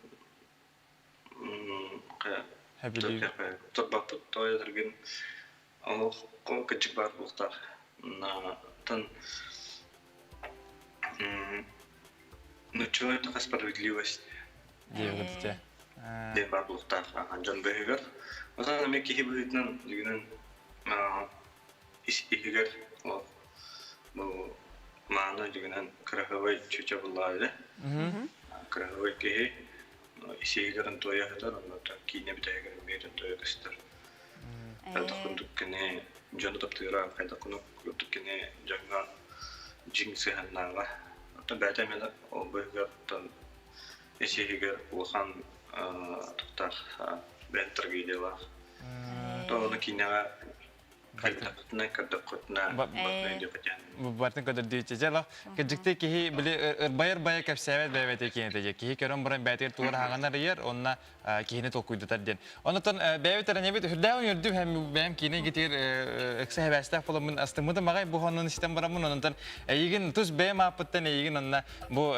турбаппыт тоойотаргын олох кырдьык баар буолуохтаах оттон нуччалыы эттэххэ справедливость диэн баар буолуохтаах дьон быыһыгар оттон эмиэ киһи быһыытынан дьигинэн ис иһигэр бу мааны дьигинэн кыраһыабай чүчэ буллаа кыраһыабай киһи ис иһигэр туойа сытар оннуттан киинэ бүтэһигэр эмиэ туойа көстөр хайдах курдук кини дьону таптыыра хайдах курдук кини дьоҥҥо дьиҥ сыһыаннааҕа оттон бэйэтэ эмиэ ол быыһыгар ис иһигэр улахан туохтаах бэйэн трагедиялаах то ону киинэҕэ
Бартын көдөрдүүччэ дьэ кырдьыкты киһи били ырбайар бая кэпсээбэт бэйэбэтэ киинэтэ киһи көрөн баран бэйэтигэр тугар хаҥанар ыйар онно киһини толкуйдатар диэн онотон бэйэбит эрэнэбит үрдээх үрдүм һэм бэйэм киинэ гитир ыкса хэбээстээх буоламмын астыммытым аҕай бу хонун истэн бараммын ононтон эйигин тус бэйэм ааппыттан эйигин онно бу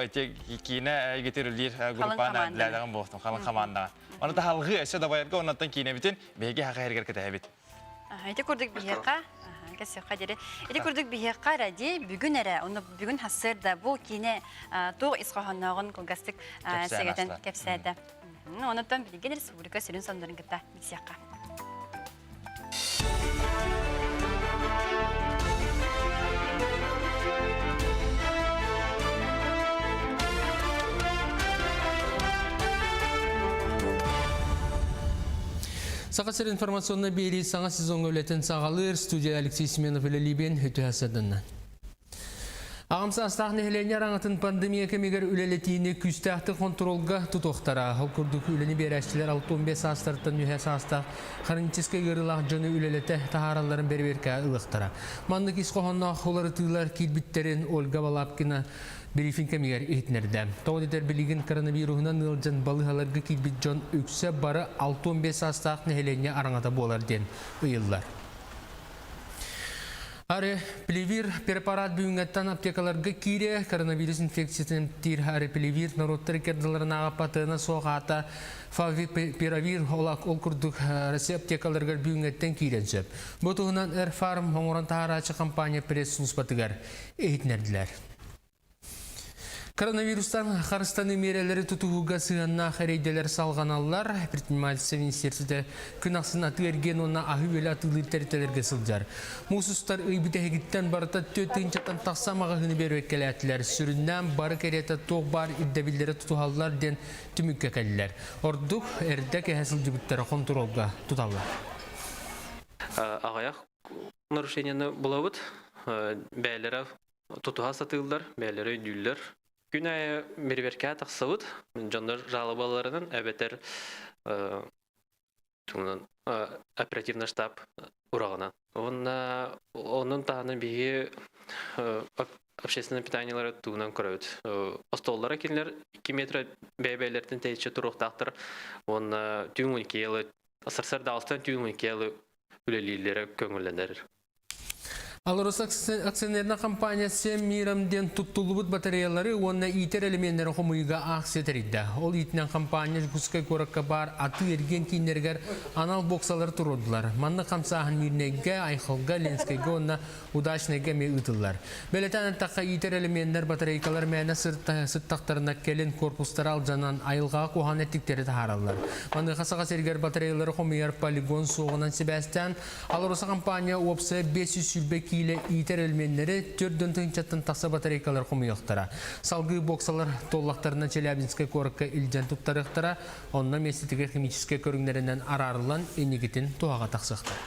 киинэ гитир үллиир группаны лээдэҕин буолтум халыҥ хамаандаҕа оны таһалгыы өссө дабайарга оннуттан киинэбитин биһиги хаха эргэр кэтэһэбит
Ити курдук биһиэхэ, кэсиэххэ диэри. Ити курдук биһиэхэ эрэ дии, бүгүн эрэ, онно бүгүн хассыар да бу киинэ туох ис хоһооннооҕун кылгастык сэгэтэн кэпсээтэ. Онуттан билигин республика сүрүн соннорун кытта билсиэххэ.
Саха сир информационнай биэрии саҥа сезоҥҥа үлэтин саҕалыыр студия Алексей Семенов үлэлиибин үтүө саданна. Аҕам саастаах нэһилиэнньэ араҥатын пандемия кэмигэр үлэлэтиини күүстээхтик хонтуруолга тутуохтара. Ол курдук үлэни биэрээччилэр 65 саастарыттан үһэ саастаах хроническай ыарыылаах дьону үлэлэтэ таһааралларын бэрэбиэркэ ылыахтара. Маннык ис хоһоонноох уларытыылар киирбиттэрин Ольга Балабкина Брифинг кэмигэр иһитиннэрдэ. Тоҕо диэтэр билигин коронавируһунан ыалдьан балыыһаларга киирбит дьон үксэ бары 65 саастаах нэһилиэнньэ араҥата буолар диэн ыйыллар. Арепливир препарат бүгүҥҥэттэн аптекаларга киирэ коронавирус инфекциятын эмтиир арепливир норуоттар иккардыларынааҕы патена суох аата фавипиравир ол курдук Россия аптекаларыгар бүгүҥҥэттэн киирэн сөп. Бу туһунан Эрфарм оҥорон таһаарааччы компания пресс-службатыгар иһитиннэрдилэр. Коронавирустан харыстаныы миэрэлэри тутуһууга сыһыаннаах эрэйдэлэр салҕаналлар. Предпринимательство министиэристибэтэ күн ахсын атыы-эргиэн уонна аһы-үөлү атыылыыр тэрилтэлэргэ сылдьар. Муус устар ый бүтэһигиттэн барыта түөрт тыһыынчаттан тахса маҕаһыыны бэрэбиэркэлээтилэр. Сүрүннээн бары кэриэтэ туох баар ирдэбиллэри тутуһаллар диэн түмүккэ кэллилэр. Ордук эрдэ кэһэ сылдьыбыттары хонтуруолга туталлар.
Аҕыйах нарушениены булабыт. Бэйэлэрэ тутуһа сатыыллар, бэйэлэрэ өйдүүллэр. Күн аайы бэрэбиэркэҕэ тахсабыт. Дьоннор жалобаларынан эбэтэр оперативный штаб ураҕынан. Уонна онон таһынан биһиги общественное питаниелары тугунан көрөбүт. Остуоллара кинилэр 2 метр бэйэ-бэйэлэриттэн тэйиччи туруохтаахтар. Уонна түүн 12 сарсыарда түүн 12 үлэлииллэрэ көҥүллэнэр.
Алроса акционернай компания Всем миром диэн туттуллубут батареялары уонна иитэр элеменнэри хомуйууга акция тэрийдэ. Ол иитинэн компания Дьокуускай куоракка баар атыы-эргиэн кииннэригэр анал боксалары туруордулар. Маннык хамсааһын Мирнэйгэ, Айхалга, Ленскэйгэ уонна Удачнайга эмиэ ыытыллар. Бэлэтээн эттэххэ, иитэр элеменнэр батарейкалар мээнэ сыттахтарына кэлин корпустара алдьанан айылҕаҕа куһаҕан эттиктэри таһаараллар. Маныаха Саха сиригэр батареялары хомуйар полигон суоҕунан сибээстээн АЛРОСА компания уопсайа 520 киилэ иитэр элеменнэри 4 тыһыынчаттан тахса батарейкалар хомуйуохтара. Салгыы боксалар туоллахтарына Челябинскай куоракка илдьэн туттарыахтара, онно миэстэтигэр химическэй көрүҥнэринэн араарыллан инникитин туһаҕа тахсыахтара.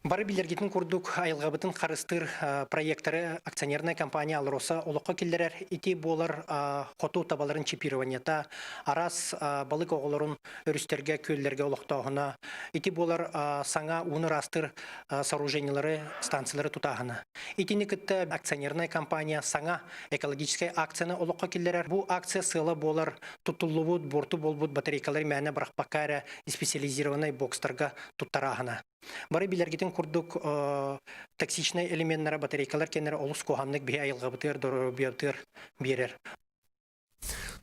Бары билэргитин курдук айылҕабытын харыстыыр проекторы акционерная компания «Алроса» олоххо киллэрэр. Ити буолар хоту табаларын чипированиета, араас балык оҕолорун өрүстэргэ, күөллэргэ олохтооһуна. Ити буолар саҥа ууну ыраастыыр сооружениелары, станциялары тутааһына. Итини кытта акционерная компания саҥа экологическай акцияны олоххо киллэрэр. Бу акция сыала буолар туттуллубут, буорту буолбут батарейкалары мээнэ бырахпакка эрэ специализированнай бокстарга туттарааһына. Бары билэргитин курдук токсичнай элеменнара батарейкалар кэннэрэ олус куһаҕаннык биһи айылҕабытыгар, доруобуйабытыгар биэрэр.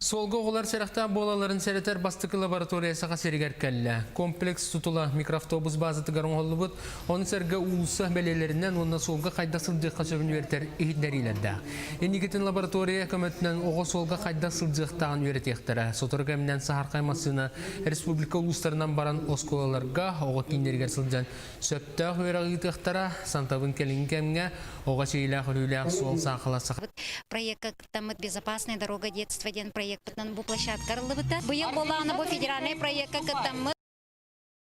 Суолга оҕолор сэрэхтээх буолалларын сэрэтэр бастакы лаборатория Саха сиригэр кэллэ. Комплекс тутула микроавтобус базатыгар оҥоһуллубут, ону сэргэ уулусса бэлиэлэринэн уонна суолга хайдах сылдьыахха сөбүн үөрэтэр иһитиннэриилэрдээх. Инникитин лаборатория көмөтүнэн оҕо суолга хайдах сылдьыахтааҕын үөрэтиэхтэрэ. Сотору кэминэн саһархай массыына республика улуустарынан баран оскуолаларга, оҕо кииннэригэр сылдьан сөптөөх үөрэх ыытыахтара. Сантабын кэлиҥҥи кэмҥэ оҕо чэйилээх-өрүүлээх суол саахала саха
Проекка кыттаммыт «Безопасная дорога детства» диэн проекпытынан бу площадка арыллыбыта. Быйыл буоллаҕына бу федеральнай проекка кыттаммыт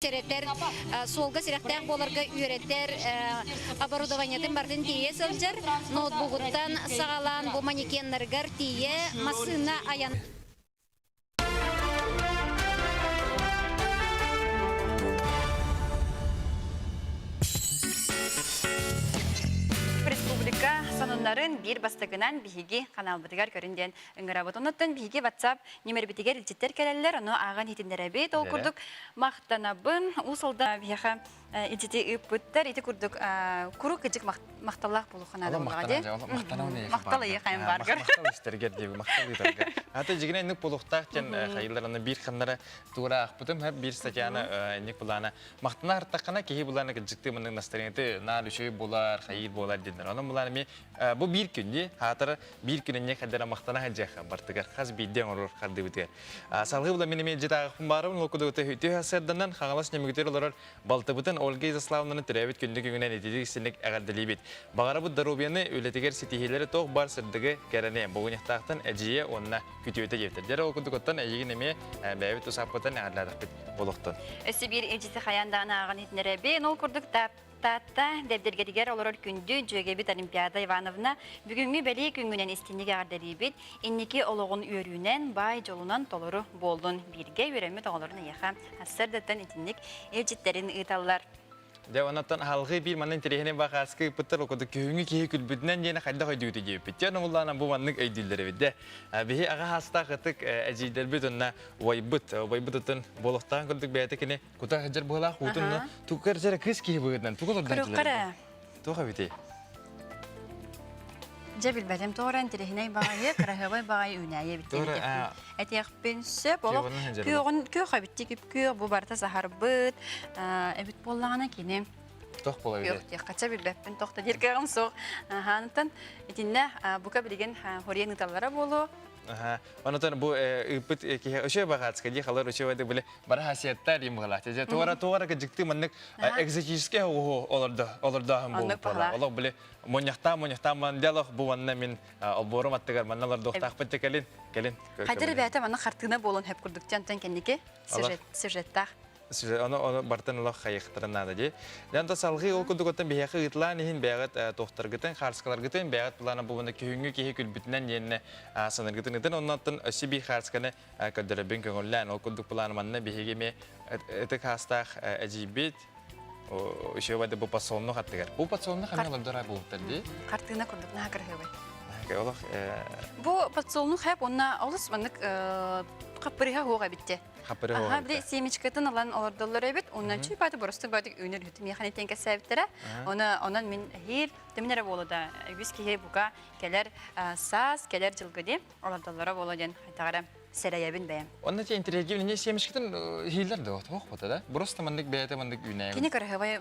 сэрэтэр, суолга сэрэхтээх буоларга үөрэтэр оборудованиетын барытын тиийэ сылдьар, ноутбугуттан саҕалаан бу манекеннарыгар тиийэ массыына айан
Республика сонуннарын биир бастакынан биһиги каналбытыгар көрүн диэн ыҥырабыт. Оннуттан биһиги WhatsApp нөмербитигэр илдьиттэр кэлэллэр, ону ааҕан иһитиннэрэбит. Ол курдук махтанабын. Уус Алдан биһиэхэ илдьити ыыппыттар. Ити курдук куруук кыдьык махталлаах буолуохха наада буоллаҕа дии. Махтал ыйы хайын бааргар.
Махтал истэргэр диэби, махтал ыытаргар. Ата дьигинэ инник буолуохтаах диэн хайылларына биир ханнара туора аахпытым, биир статьяны инник булаана махтана артаххана киһи булаана кыдьыктыы маннык настроениеты наар үчүгэй буолар, хайыыр буолар диэннэр. Онон булаана ми бу биир күн дии, хаатара биир күн инник хайдара махтана сылдьыахха бартыгар хас биирдии оҥорор хардыбытыгар. Салгыы була мин эмиэ дьитааҕыппын баарыбын, ол курдук үтүө сарсыарданан Хаҥалас Нөмүгүтүгэр олорор Балтыбытын Ольга Изяславовнаны төрөөбүт күндү күҥүнэн ититик истинник эҕэрдэлиибит. Баҕарабыт доруобуйаны, үлэтигэр ситиһиилэри туох баар сырдыгы, кэрэни, бугуньахтаахтан эдьиийэ уонна күтүөтэ диэбиттэр. Дьэ, ол курдук оттон эйигин эмиэ бэйэбит тус ааппытын эҕэрдэлээтэхпит буолуохтун.
Өссө биир илдьити хайаан даҕаны ааҕан иһитиннэрэбин. Ол курдук Таатта дэбдиргэтигэр олорор күндү дьүөгэбит Олимпиада Ивановна бүгүҥҥү бэлиэ күҥҥүнэн истинник эҕэрдэлиибит. Инники олоҕун үөрүүнэн, баай дьолунан толору буоллун. Бииргэ үөрэммит оҕолорун эйиэхэ сарсыардаттан итинник илдьиттэрин ыыталлар.
Дьэ, онон алгыы биир манна интэриэһинэй бакааскы ыыппыттар окуду күһүҥҥү киһи күлбүтүнэн диэни хайдах өйдүүтэ диэбиппит. Дьэ, ону бу маннык өйдүүллэр эбит. Дьэ, биһи аҕа хаастаах ытык эдьиийдэрбит уонна убайбыт, убайбыт ытын буолуохтаах курдук бэйэтэ кини кута сылдьар быһыылаах уутун тугар дьэрэ кыыс киһи быһыытынан тугу олордон
Көрүөххэ
Туох эбитий?
Дьэ билбэтим тоҕо эрэ интэриэһинэй баҕайы, кыраһыабай баҕайы үүнээйи эбит диэн этиэхпин сөп. Олох күөҕүн күөх эбит күп-күөх бу барыта саһарбыт эбит буоллаҕына кини
Тох буола
күөх диэххэ чэ билбэппин тох да диир кыаҕым суох. Хаанытан итиннэ бука билигин хориен ыталлара буолуо.
Онотон бу ыыппыт киһи өшө баҕаацка дии халар өшө бады биле бара хасиаттар дии быһалаах. Дьэ туора туора кыдьыктыы маннык экзотический оҕуһу олордо олордооһун буолбут Олох биле мунньахтаан мунньахтаан ман диалог бу манна мин олбуорум аттыгар манна олордуохтаахпыт те кэлин кэлин.
Хайдар ребята манна хартыына буолан хөп курдук тянтан кэнники сюжет сюжеттаах.
Ону ону бартан олох хайыхтарын наада дии. Дьон салгыы ол курдук оттон биһиэхэ ыытылаан иһин бэйэҕит туохтаргытын, хаарскаларгытын бэйэҕит плана бубуна күһүҥҥү киһи күлбүтүнэн диэннэ санаргытын ытын оннуттан өссө биир хаарсканы көрдөрөбүн көҥүллээн ол курдук план манна биһиги эмиэ ытык хаастаах эдьиийбит еще бады бу подсолнух аттыгар. Бу подсолнух эмиэ олордор буолуттар дии.
Хартыына курдук наһаа кырыһыбай.
Олох
Бу подсолнух хэп онна олус маннык хаппырыһа хуох эбитте.
Хапыры
Аха, били семечкатын ылан олордоллор эбит. Оннан чүй бааты боростук бааты үүнэр үтүм яхан этен кэсээбиттэрэ. Оны онон мин эһиил тимин эрэ буолу да үгүс киһи бука кэлэр саас, кэлэр дьылга ди олордоллоро буолуо диэн хайдах эрэ сэрэйэбин бэйэм.
Онно те интриги не семечкатын хиилер да туох бота да. Просто маннык бэйэтэ маннык үүнэйбин.
Кини кырыһыбай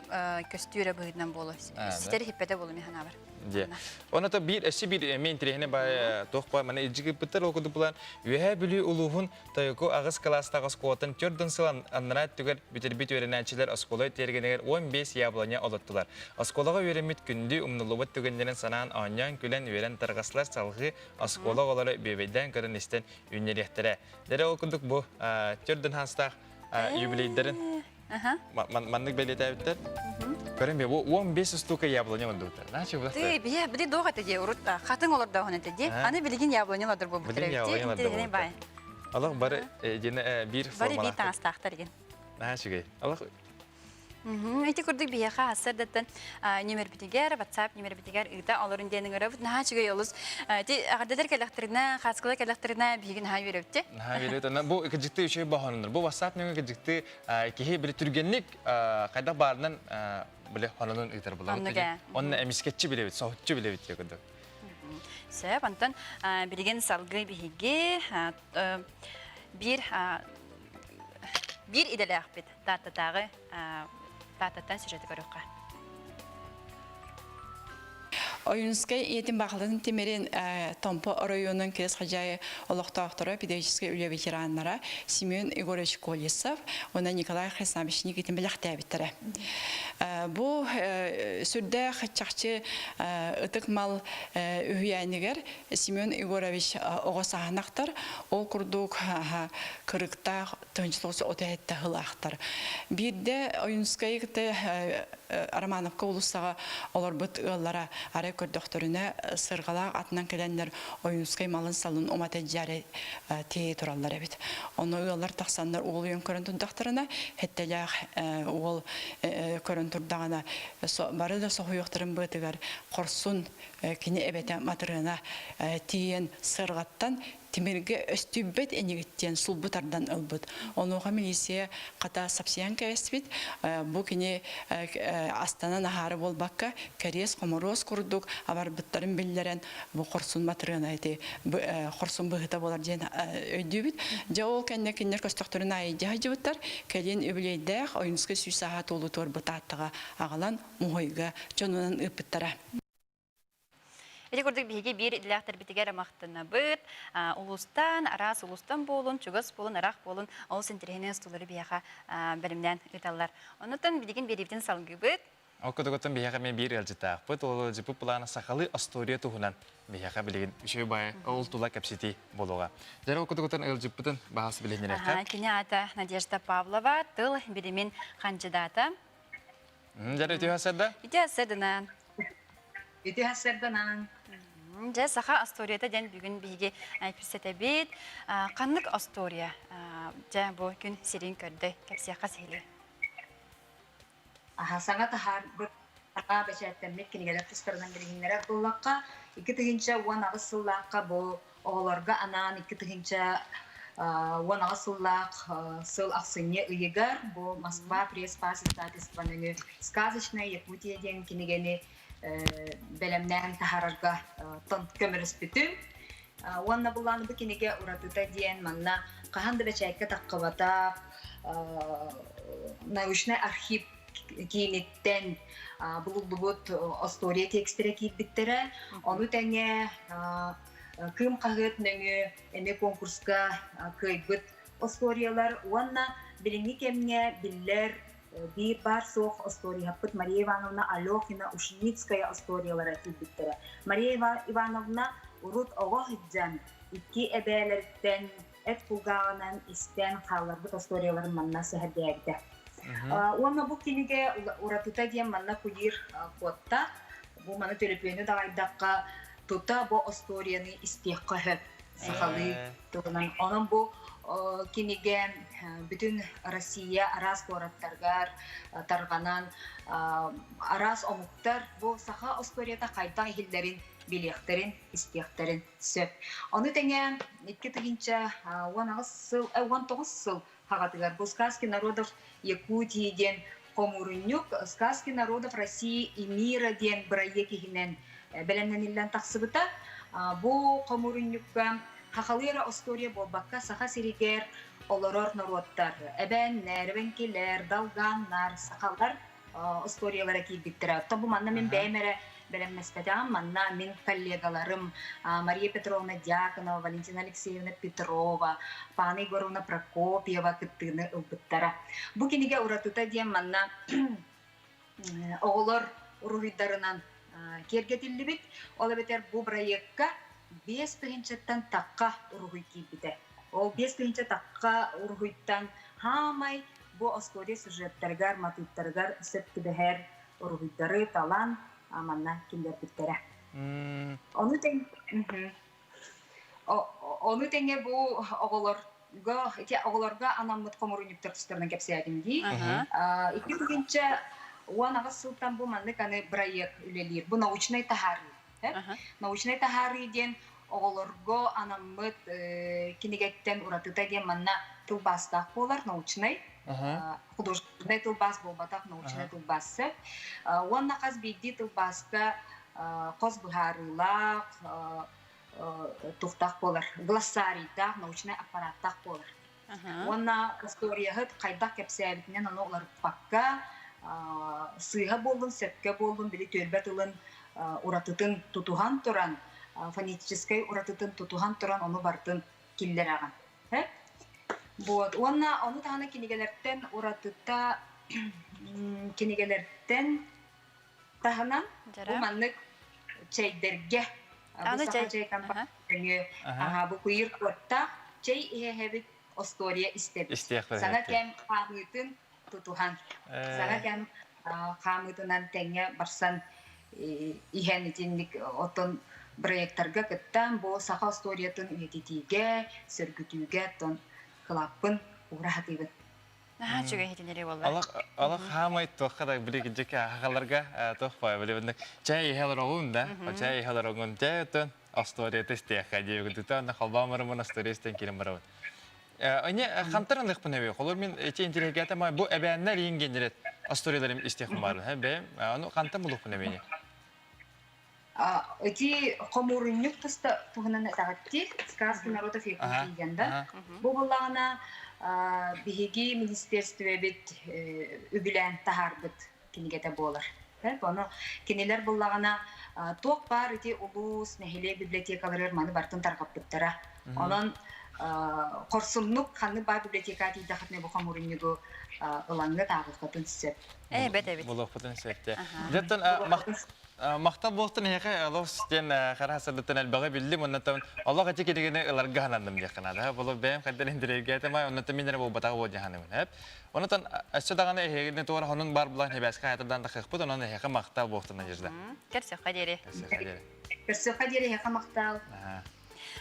көстүүрэ быһыытынан буолу. Ситэр хиппэтэ буолу мин санаабар.
Дьэ. Оното биир өссө биир эмиэ интэриэһинэй баай туох баар маны илдьи ыыппыттар ол курдук булан Үөһээ Бүлүү улууһун Тойоку аҕыс кылаастаах оскуолатын төрдүн сыл аннараа өттүгэр бүтэрбит үөрэнээччилэр оскуола тиэргэнигэр 15 яблоня олоттулар. Оскуолаҕа үөрэммит күндү умнуллубат түгэннэрин санаан оонньоон күлэн үөрэн тарҕастылар салҕыы оскуола оҕолоро бүөбэйдээн көрөн истэн үүннэриэхтэрэ. Дэрэ ол курдук бу төрдүн хаастаах юбилейдарын маннык бэлиэтээбиттэр. Көрөн бе, бу 15 штука яблоня олордубуттар. Наче булахта.
Ты бие били дох это де урут хатын олордоһун это де. Аны билигин яблоня олордор бу
Билигин яблоня олордор
Интеллигеней бай.
Алах бары дине бир
Бары бир таҥастаахтар деген.
Наһаа үчүгэй. Алах
Ити курдук биһиэхэ сарсыардаттан нүмербитигэр, WhatsApp нүмербитигэр ыыта олорун диэн ыҥырабыт. Наһаа үчүгэй олус. Ити эҕэрдэлэр кэлэхтэринэ, хааскылар кэлэхтэринэ биһиги наһаа үөрэбит.
Наһаа үөрэбит. Онон бу кыдьыкты үчүгэй баһонунар. Бу WhatsApp нөҥө кыдьыкты киһи били түргэнник хайдах баарынан били хононун ыытар булабыт. Онно эмискэтчи билэбит, соһуччу билэбит диye курдук.
Сөп, онтон билигин салгыы биһиги биир биир идэлээхпит Тааттатааҕы Тааттаттан сюжеты көрүөххэ.
Ойуунускай ийэтин баахылатын тимирин Томпо оройуонун Кирэс Хадьаайы олохтоохторо, педагогическай үлэ ветераннара Семен Егорович Колесов уонна Николай Хрисанович Никитин бэлэхтээбиттэрэ. Бу сүрдээх чахчы ытык мал үһүйээнигэр Семен Егорович оҕо сааһынахтар, ол курдук кырыктаах тыһыынча оту сылаахтар. Биирдэ Ойуунускайы кытта Романовка уулуссаҕа олорбут ыаллара арай көрдөхтөрүнэ сырҕалаах атынан кэлэннэр Ойуунускай малын-салын умата дьиэри тиэйэ тураллар эбит. Ону ыаллар тахсаннар уол уйан көрөн турдахтарына, хэттэлээх уол көрөн турдаҕына бары да соһуйуохтарын быатыгар хорсун кини эбэтэ Матырыана тиийэн сырҕаттан тимиргэ өстүйбэт инигит диэн сулбу тардан ылбыт. Онуоха милиция хата сапсыйан кэбиспит. Бу кини астанан аһаары буолбакка, кэриэс хоморуос курдук абарбыттарын биллэрэн, бу хорсун матырыана ити хорсун быһыта буолар диэн өйдүүбүт. Дьэ ол кэннэ кинилэр көстөхтөрүн аайы дьаһайдьыбыттар. Кэлин үбүлүөйдээх Ойуунускай сүүс сааһа туолуутугар бытааттаҕа аҕалан муһуйга дьонунан ыыппыттара.
Ити курдук биһиги биир идэлээхтэрбитигэр махтанабыт. Улуустан, араас улуустан буолун, чугас буолун, ыраах буолун, олус интэриэһинэй устуулары биһиэхэ бэлэмнээн ыыталлар. Оннуттан билигин биэриибитин салгыыбыт.
Ол курдук биһиэхэ эмиэ биир ыалдьыттаахпыт. Ол ыалдьыппыт плана сахалыы остуоруйа туһунан биһиэхэ билигин үчүгэй баайы ол тула кэпсэтии буолуоҕа. Дьэ, ол курдук ыалдьыппытын баһаас билиһиннэриэххэ.
Кини аата Надежда Павлова, тыл билимин хандьыдаата.
Дьэ, үтүө сарда.
Үтүө сарданаан.
Үтүө сарданаан.
Дьэ, саха остуоруйата диэн бүгүн биһиги кэпсэтэбит. Ханнык остуоруйа дьэ бу күн сирин көрдөй кэпсиэххэ сиһилии.
Аха, саҥа таһаарбыт саҥа бэчээттэммит кинигэлэр тустарынан билиһиннэрэр буоллахха, 2018 сыллаахха бу оҕолорго анаан 2018 сыллаах сыл ахсынньы ыйыгар бу Москва пресс-пас издательство нөҥүө «Сказочная Якутия» диэн кинигэни бэлэмнээн таһаарарга көмөлөспүтүм. Уонна буллааны бу кинигэ уратыта диэн манна хаһан да бэчээккэ таххыбатах научнай архив кииниттэн булуллубут остуоруйа текстэрэ киирбиттэрэ. Ону тэҥэ Кыым хаһыат нөҥүө эмиэ конкурска кыайбыт остуоруйалар уонна билиҥҥи кэмҥэ биллэр биир баар суох остуоруйаһаппыт Мария Ивановна Алехина Ушницкая остуоруйалара киирбиттэрэ. Мария Ивановна урут оҕо сылдьан икки эбээлэриттэн эт кулгааҕынан истэн хаалларбыт остуоруйаларын манна сэһэргээбитэ. Уонна бу кинигэ уратыта диэн манна куйыр куотта. Бу маны төлөпүөнү даҕайдахха тута бу остуоруйаны истиэххэ сөп сахалыы тылынан. Онон бу кинигэ бүтүн Россия араас куораттарыгар тарҕанан араас омуктар бу саха остуоруйата хайдах иһиллэрин билиэхтэрин, истиэхтэрин сөп. Ону тэҥэ 2018 сыл, 19 сыл хаҕатыгар бу «Сказки народов Якутии» диэн хомуурунньук «Сказки народов России и мира» диэн бырайыак иһинэн бэлэмнэниллэн тахсыбыта. Бу хомуурунньукка хахалыы эрэ остуоруйа буолбакка, Саха сиригэр олорор норуоттар эбээннэр, эбэҥкилэр, долганнар, сахалар остуоруйалара киирбиттэрэ. Оттон бу манна мин бэйэм эрэ бэлэмнэспэтэҕим. Манна мин коллегаларым Мария Петровна Дьяконова, Валентина Алексеевна Петрова, Пана Егоровна Прокопьева кыттыыны ылбыттара. Бу кинигэ уратыта диэн манна оҕолор уруһуйдарынан киэргэтиллибит. Ол эбэтэр бу бырайыакка 5000-тан тахха уруһуй киирбитэ. Ол 5000 тахха уруһуйтан хаамай бу остуоруйа сюжеттарыгар, матыыптарыгар сөп түбэһэр. уруһуйдары талан манна киллэрбиттэрэ. Ону тэҥ Ону тэҥэ бу оҕолорго ити оҕолорго анаммыт хомуруунньуктар тустарынан кэпсээтим дии. 2018 сылтан бу маннык аны бырайыак үлэлиир. Бу научнай таһаарыы. Научнай таһаарыы диэн оҕолорго анаммыт кинигэттэн уратыта диэн манна тылбаастаах буолар научнай художественнай тылбаас буолбатах научнай тылбаас сөп. Уонна хас биирдии тылбааска хос быһаарыылаах туохтаах буолар, глоссарийдаах, научнай аппараттаах буолар. Уонна историяһыт хайдах кэпсээбитинэн ону уларыппакка, сыыһа буоллун, сөпкө буоллун, били түөлбэ тылын уратытын тутуһан туран, фонетическай уратытын тутуһан туран ону барытын киллэрэҕин. Вот. Уонна ону таһынан кинигэлэртэн уратыта кинигэлэртэн таһынан бу маннык чэйдэргэ бу саха чэй компания бу куйыр куоттаах чэй иһэһэбит остуоруйа истэбит. Саҥа кэм хаамыытын тутуһан саҥа кэм хаамыытынан тэҥҥэ барсан иһэн итинник оттон проекттарга кыттан бу саха историятын үйэтитиигэ, сөргүтүүгэ оттон кылааппын уура сатыыбын.
Наһаа үчүгэй иһитиннэрии буолла.
Алах алах хаамай туохха да били кидьик ахаларга туох бай били бинник чай иһэлэр оҕун да чай иһэлэр оҕун чай оттон остуоруйата истиэххэ диэбит тута холбооморумун остуоруйа истэн киирэн барабын. Ine хантан ылыахпын эбии. Холор мин эти интеллигенте май бу эбээннэр иингеннерет историяларым истиэхпин баар. Бэйэм аны хантан булуохпун эбиини.
Ити хомуурунньук туста туһунан этэҕитти сказки народов Якутии диэн да. Бу буллаҕына биһиги министерствебит үбүлээн таһаарбыт кинигэтэ буолар. Ону кинилэр буллаҕына туох баар ити улуус, нэһилиэк библиотекаларыгар маны барытын тарҕаппыттара. Онон хорсуннук ханнык баар библиотека тиийдэххитинэ бу хомуурунньугу ылаҥҥыт ааҕыаххытын сөп.
Ээ, бэт эбит.
Булуохпутун сөп. Дьэттэн Махтал буолтун эһиэхэ олус диэн хара сырдыттан элбэҕи биллим оннотон олох ити кинигини ыларга сананным диэххэ наада. Болу бэйэм хайдах интириэргээтим ай оннотон мин эрэ буолбатах буол дьаһаныбын эп. Онотон өссө даҕаны эһиэгини туора хонун бар булан хебээскэ хайатардан тахыахпыт онон эһиэхэ махтал буолтун Надежда.
Көрсөххө диэри.
Көрсөххө диэри.
Көрсөххө диэри эһиэхэ махтал.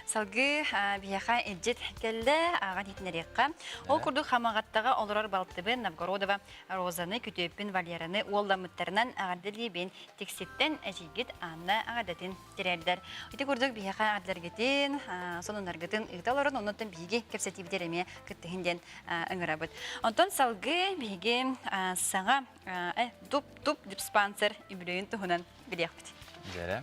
Салгыы биһиэхэ илдьит кэллэ, ааҕан иһитиннэриэххэ. Ол курдук Хамаҕаттаҕа олорор балтыбын Новгородова Розаны, күтүөппүн Валераны уолламмыттарынан эҕэрдэлиибин. Тикситтэн эдьиийгит Анна эҕэрдэтин тириэрдэр. Ити курдук биһиэхэ эҕэрдэлэргитин, сонуннаргытын ыыта олорон, оннуттан биһиги кэпсэтиибитигэр эмиэ кыттыһын диэн ыҥырабыт. Онтон салгыы биһиги саҥа туп-туп диспансер үбүлүөйүн туһунан билиэхпит.
Дьэрэ.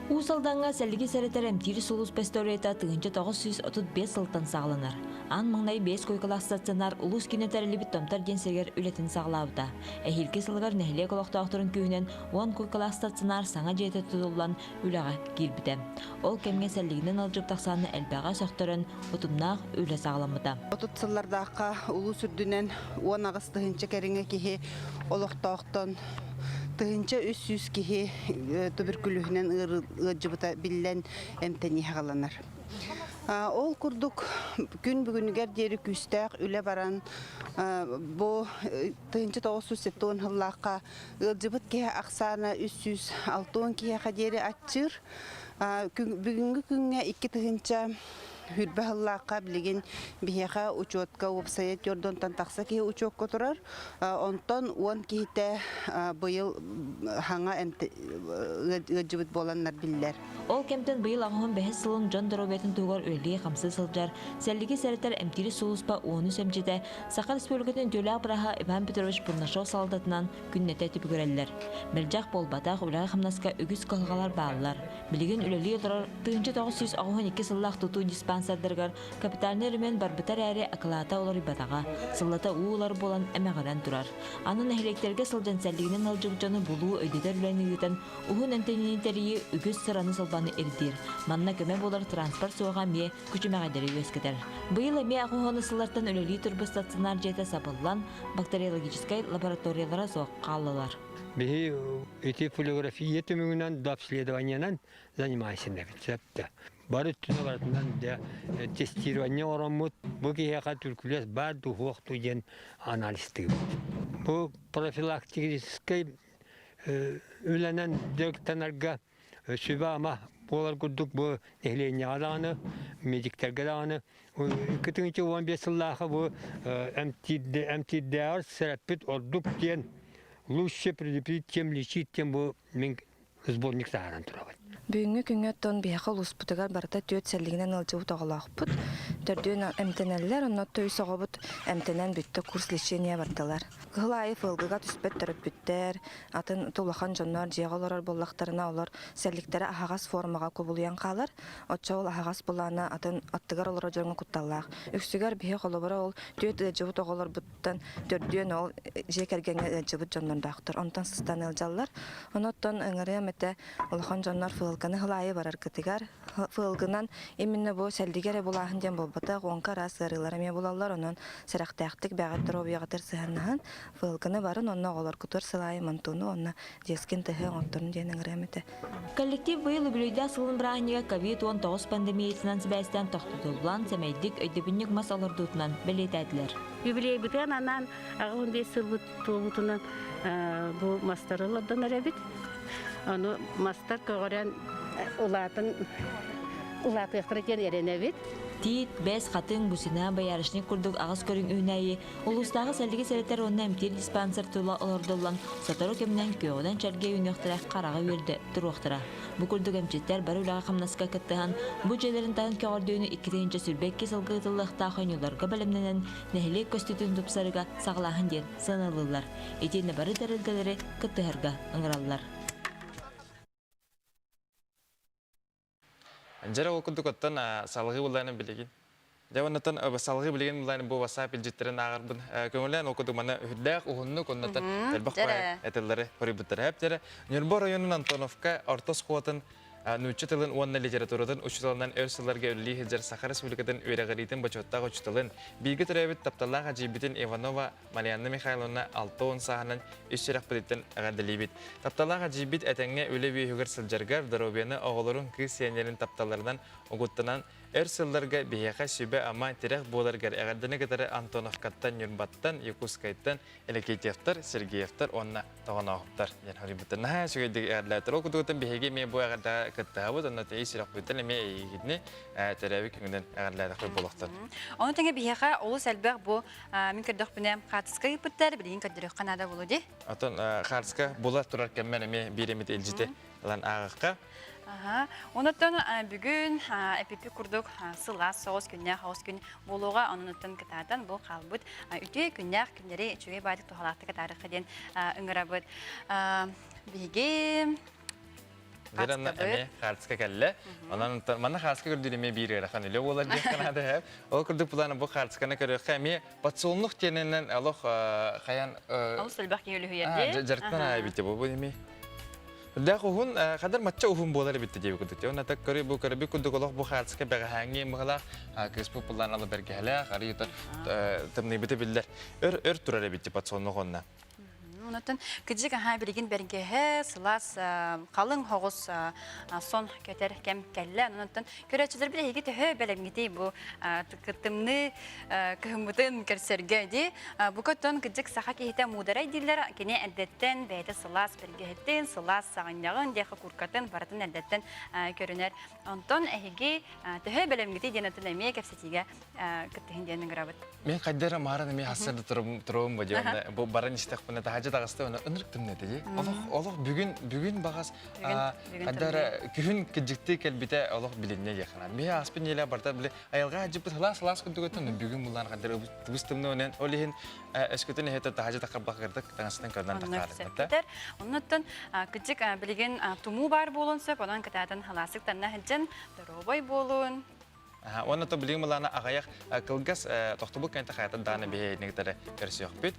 Уус Алдаҥҥа сэллиги сэрэтэр эмтиир сулууспа историята 1935 сылтан саҕаланар. Аан маҥнай биэс куйкалаах стационар улуус киинэ тэриллибит Томтор диэн сиригэр үлэтин саҕалаабыта. Эһиилги сылыгар нэһилиэк олохтоохторун күүһүнэн 10 куйкалаах стационар саҥа дьиэтэ тутуллан үлэҕэ киирбитэ. Ол кэмҥэ сэллигинэн ыалдьыбыт ахсаана элбэҕэ сөхтөрөн, утумнаах үлэ саҕаламмыта.
30 сыллардаахха улуус үрдүнэн 18 тыһыынча кэриҥэ киһи олохтоохтон 1300 киһи туберкулеһунан ыалдьыбыта биллэн эмтэнии саҕаланар. Ол курдук күн бүгүнүгэр диэри күүстээх үлэ баран бу 1970 сыллаахха ыалдьыбыт киһи ахсаана 360 киһиэхэ диэри аччыыр. Бүгүҥҥү күҥҥэ 2000 Хүрбэ сыллаахха билигин биһиэхэ учуотка уопсайа түөрт тахса киһи учуокка турар. Онтон 10 киһитэ быйыл хаҥа ыалдьыбыт буоланнар биллэр.
Ол кэмтэн быйыл аҕыһын бэһис сылын дьон доруобуйатын туһугар үлэлии-хамсыы сылдьар сэллиги сэрэтэр эмтиир сулууспа уонус эмчитэ Саха Республикатын үтүөлээх бырааһа Иван Петрович Бурнашов салалтатынан күннэтэ түбүгүрэллэр. Мэлдьэх буолбатах үлэҕэ-хамнаска үгүс кыһалҕалар бааллар. Билигин үлэлии олорор 1992 сыллаах тутуу диспансердарыгар капитальнай өрөмүөн барбыта эрээри акылаата уларыйбатаҕа, сыллата уу ылар буолан эмэҕирэн турар. Аны нэһилиэктэргэ сылдьан сэллигинэн ыалдьыбыт дьону булуу, өйдөтөр үлэни ыытан, уһун эмтэниини тэрийии үгүс сыраны-сылбаны ирдиир. Манна көмө буолар транспорт суоҕа эмиэ күчүмэҕэйдэри үөскэтэр. Быйыл эмиэ аҕыс сыллартан үлэлии турбут стационар дьиэтэ сабыллан, бактериологическай лабораториялара суох хааллылар.
Биһи ити полиграфия түмүгүнэн дообследованиенан занимайся эбит сөптө. Бары өттүнэ барытынан дьэ тестирование ороммут бу киһиэхэ түркүлэс баар дуу суох дуу диэн анализтыыбыт. Бу профилактическай үлэнэн дьарыктанарга сүбэ-ама буолар курдук бу нэһилиэнньэҕэ даҕаны, медиктэргэ даҕаны 2015 сыллаахы бу эмтиирдээҕэр сэрэппит ордук диэн лучше предупредить, чем лечить диэн бу мин сборник таһааран турабын.
Бүгүҥҥү күҥҥэ оттон биһиэхэ улууспутугар барыта түөрт сэллигинэн ыалдьыбыт оҕолоохпут. Төрдүөн эмтэнэллэр, онно үс оҕобут эмтэнэн бүттэ курс лечения бардылар. Кыһыл аайы фылгыга түспэт төрөппүттэр, атын улахан дьоннор дьиэҕэ олорор буоллахтарына олор сэлликтэрэ аһаҕас формаҕа кубулуйан хаалар. Оччо ол аһаҕас былаана атын аттыгар олорор дьоҥҥо кутталлаах. Үксүгэр биһи холобура ол түөрт ыалдьыбыт оҕолорбуттан төрдүөн ол дьиэ кэргэҥҥэ ыалдьыбыт дьоннордоохтор. Онтон сыстан ыалдьаллар. Онуттан ыҥырыам этэ улахан дьоннор фылганы хылаайы бараргытыгар фылгынан именно бу сэллиги эрэ булааһын диэн буолбатах, уонка араас ыарыылар эмиэ булаллар, онон сэрэхтээхтик бэҕэт доруобуйаҕытыгар сыһыаннаһан фылганы барын, онно оҕолоргутугар сылаайы мантууну, онно дескин тыһы оҥотторун диэн ыҥырыам этэ.
Коллектив быйыл үбүлүөйдээх сылын бырааһынньыга ковид-19 пандемиятынан сибээстээн тохтотуллан, сэмэйдик өйдөбүнньүк мас олордуутунан бэлиэтээтилэр.
Юбилейбытыгар анаан 85 сылбыт туолбутунан бу мастары олордон эрэбит. Ону мастар көҕөрөн улаатын улаатыахтара диэн эрэнэбит.
Тиит, бэс, хатыҥ, бусина, боярышник курдук аҕыс көрүҥ үүнээйи улуустааҕы сэллиги сэрэтэр уонна эмтиир диспансер тула олордуллан, сотору кэминэн күөҕүнэн чэргэ үүнүөхтэрэ, хараҕы үөрдэ туруохтара. Бу курдук эмчиттэр бары үлэҕэ-хамнаска кыттыһан, бу дьиэлэрин таһын көҕөрдүүнү 2022 сылга ыытыллыахтаах оонньууларга бэлэмнэнэн, нэһилиэк көстүүтүн тупсарыыга саҕалааһын диэн сыаналыыллар. Итиэннэ бары тэрилтэлэри кыттыһарга ыҥыраллар.
Дьэ ол курдук оттон салгыы буллааны билигин. Дьэ оннотон салгыы билигин буллааны бу WhatsApp илдьиттэрин ааҕарбын көҥүлээн ол курдук манна үһүрдээх уһуннук оннотон элбэх баай этэллэри хоруйбуттара эптэрэ. Ньурба оройуонун Антоновка орто оскуолатын нуучча тылын уонна литературатын учууталынан өр сылларга үлэлии сылдьар Саха Республикатын үөрэҕириитин бочуоттаах учууталын, бииргэ төрөөбүт тапталлаах эдьиийбитин Иванова Марианна Михайловна 60 сааһынан үс сүрэхпититтэн эҕэрдэлиибит. Тапталлаах эдьиийбит этэҥҥэ үлэ үөһүгэр сылдьаргар, доруобуйаны оҕолорун, кыыс сиэннэрин тапталларынан угуттанан өр сылларга биһиэхэ сүбэ-ама, тирэх буоларгар эҕэрдэни кытары Антоновкаттан, Ньурбаттан, Якутскайтан Элекейтевтар, Сергеевтар уонна Тоҕонооһуптар диэн хоруйбуттар. Наһаа үчүгэйдик эҕэрдэлээтэр. Ол курдугуттан биһиги эмиэ бу эҕэрдэҕэ кыттыһабыт, онно тэйи сүрэхпититтэн эмиэ эйигитини төрөөбүт күҥүнэн эҕэрдэлээтэхпит буолуохтун.
Ону тэҥэ биһиэхэ олус элбэх бу мин көрдөхпүнэ хаартыска ыыппыттар, билигин көрдөрүөххэ наада буолуо дии.
Оттон хаартыска була турар кэммэр эмиэ биир эмит илдьити ылан ааҕыахха.
Аха. Онуттан бүгүн эпипи курдук сылаас соҕус күннээх оҕус күн буолуоҕа. Онуттан кытаатан бу хаалбыт үтүө күннээх күннэри үчүгэй баайдык туһалаахтык атаарыахха диэн ыҥырабыт. Биһиги
Дьэ эмиэ хаартыска кэллэ. Онон манна хаартыска көрдүүр эмиэ биир ыарахан үлэ буолар диэн санаада эһэм. Ол курдук планы бу хаартысканы көрүөххэ эмиэ подсолнух диэнинэн олох хайан
Олус элбэх киһи үлүһүйэр дии.
Дьарыктан аайбит бу эмиэ. Дээх уһун, хадар мачча уһун буолар эбит диэби курдук. Онон так көрү бу көрбүт курдук олох бу хаартыска бэҕэһээҥҥи мыһылаах кыыспыт пуллаан алы бэргэһэлээх, арыйыта тымныйбыты биллэр. Өр өр турар эбит подсолнух онно.
Онотон кыдьык аһаа билигин бэргэһэ, сылаас халыҥ хоҕус сон көтөр кэм кэллэ. Онон көрөөччүлэрбит эһиги төһө бэлэмҥитий бу тымныы кыһыммытын көрсөргө дии. Бу көттөн кыдьык саха киһитэ муударай дииллэр. Кини эрдэттэн бэйэтэ сылаас бэргэһэтин, сылаас саҕынньаҕын, диэхэ куркатын барытын эрдэттэн көрүнэр. Онтон эһиги төһө бэлэмҥитий диэн атын эмиэ кэпсэтиигэ кыттыһын диэн ыҥырабыт.
Мен хайдара мааран эми хассарда туруум бу диэн бу баран истэхпинэ таһаджа таҕыста уна ынырык тымныта дии. Олох олох бүгүн бүгүн багас хайдара күһүн кыдьыкты кэлбитэ олох билинне диэхана. Ми ааспын неле барта биле айылга хаджыппыт хылаас хылаас курдук бүгүн булан хайдара тыбыс тымны онен ол иһин өскөтүн эһэтэ таһаджа тахарбах кырдык таҥастан көрдөн тахаарыппыта.
Оннуттан кыдьык билигин тумуу бар буолун сөп онон кытаатан халаасык танна сылдьан доруобай буолун
Уонна то билигин былаана аҕыйах кылгас тохтобул кэнтэ хайата даана биһиэнигитэрэ көрсүөхпүт.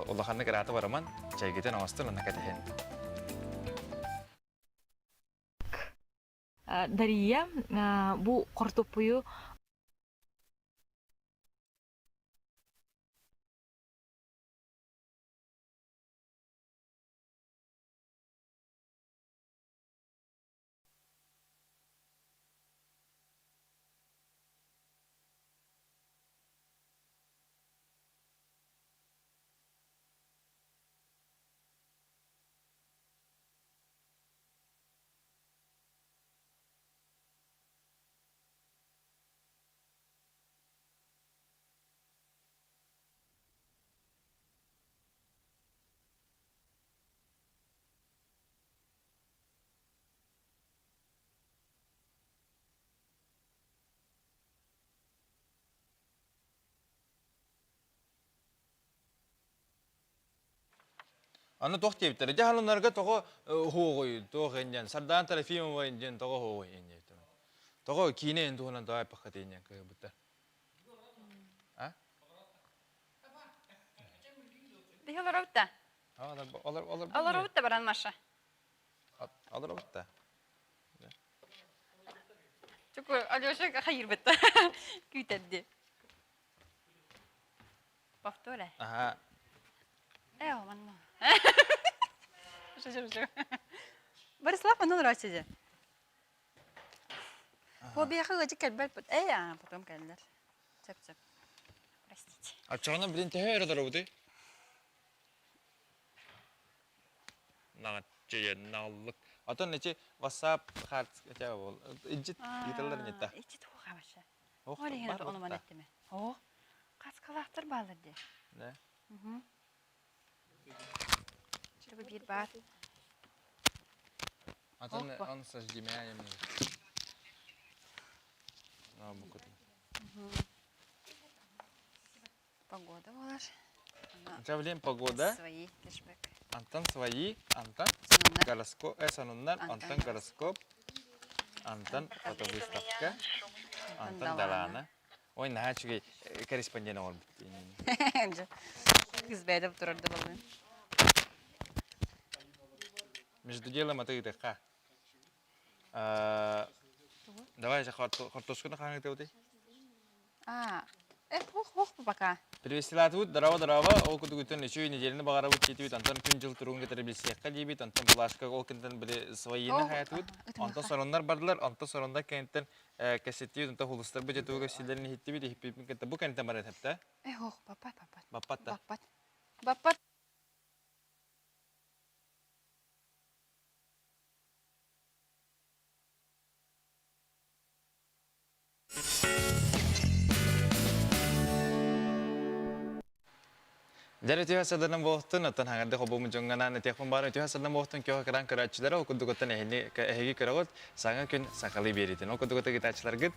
Улаханнык ыраата бараман, чэйгитин оҥостон онно кэтэһин.
Дария бу хортуоппуйу
Аны туох диэбиттэрэ? Дьэ халыннарга тоҕо хуоҕуй туох инньэн Сардаана Трофимова инньэн тоҕо хуоҕуй инньэ Тоҕо киинэ ин туһунан тоҕо айпаххат инньэн кыһыбыттар. А?
Биһи олоробут да. Олоробут да баран Маша.
Олоробут да.
Чуку Алеша хайырбытта. Күүтэрди. Повторе.
Ага.
Э, манна. Шучу, шучу. Борислав, манна олорочу Фобияха ыадьык кэлбэт. Эй, а, потом кэллэр. Сөп-сөп. Простите.
Оччоҕуна билин төһө өрө турабытый? Наҕаччыйанналлык. Отон ити WhatsApp харт этэ ол. Ичит ыыталлар инитта.
Ичит хуха вообще. Ол иһин ону ман эттиме. О, каскалаахтар баалар дии.
Да.
Чтобы биир баар.
Атын он с HDMI
Погода болар.
Блин, погода.
Свои кэшбэк.
Антон свои, Антон гороскоп, сонуннар, Антон гороскоп, Антон фотовыставка, Антон Далана. Ой, наһаа үчүгэй корреспондент оҥорбут.
Кыз бэйдэ турарды балын.
Между делом атыытыхха. Давай, хортуоскуну хаһыҥытыбытый?
А, э, ух, ух, пока.
Приветствовать, здорово, здорово. Ол кудугутун үчүй неделяны бағарабыт жетибит, антон күн жыл туругун кетері билсиэххэ диибит, антон булашка ол кентен били своины хаятыбыт, онтон сороннар бардылар, онтон сороннар кентен кэсеттибит, онтон хулустар бу жетуга силерин иһиттибит, иһиппиппин кентен бу кентен бар этепте.
Э, ох, баппат, баппат.
Баппат да.
Баппат. Баппат.
Дьэ үтүө саданан буолтун, оттон хаҥарды хобуум дьоҥҥанаан этиэхпин баар үтүө саданан буолтун киһи кыраан көрөөччүлэрэ ол курдугуттан эһини эһиги көрөҕүт саҥа күн сахалыы биэриитин. Ол курдугута гитааччыларгыт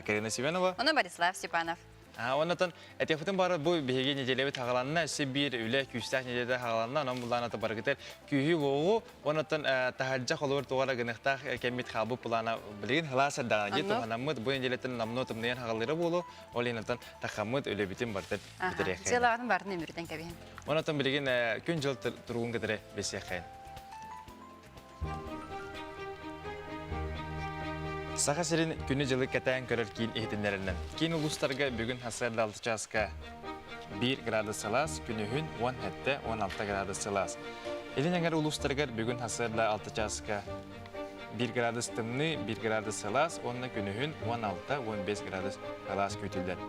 Карина Семенова.
Ону Борислав Степанов.
Оннотон этиэхпитин бары бу биһиги неделябит хаҕаланна, өссө биир үлэ күүстээх неделя хаҕаланна, онон булаан ата барыгытар күүһү-уоҕу, оннотон таһырдьа холобур тугара гыныхтаах кэммит хаалбыт плана билигин хылаас эрдэҕинэ дии туһанаммыт бу неделяттан намно тымныйан хаҕалыыра буолуо, ол иһин тахаммыт үлэбитин барытын бүтэриэххэйин.
Дьыалаҕытын барытын өмүрүтэн кэбиһин.
Оннотон билигин күн-дьыл туругун кытары билсиэххэйин. Саха сирин күнү-дьылы кэтээн көрөр киин иһитиннэринэн. Киин улуустарга бүгүн сарсыарда 6 чааска 1 градус сылаас, күнүһүн 17-16 градус сылаас. Илин эҥэр улуустарыгар бүгүн сарсыарда 6 чааска 1 градус тымныы, 1 градус сылаас уонна күнүһүн 16-15 градус сылаас күүтүллэр.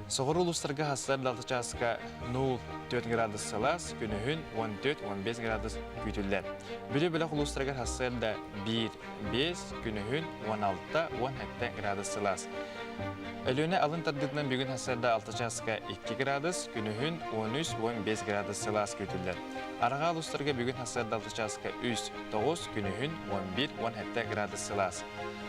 Соҕуруу улуустарга сарсыарда 6 чааска 0-4 градус сылаас, күнүһүн 14-15 градус күүтүллэр. Бүлүү бөлөх улуустарыгар сарсыарда 1-5, күнүһүн 16-17 градус сылаас. Өлүөнэ алын тардыытынан бүгүн сарсыарда 6 чааска 2 градус, күнүһүн 13-15 градус сылаас күүтүллэр. Арҕаа улуустарга бүгүн сарсыарда 6 чааска 3-9, күнүһүн 11-17 градус сылаас.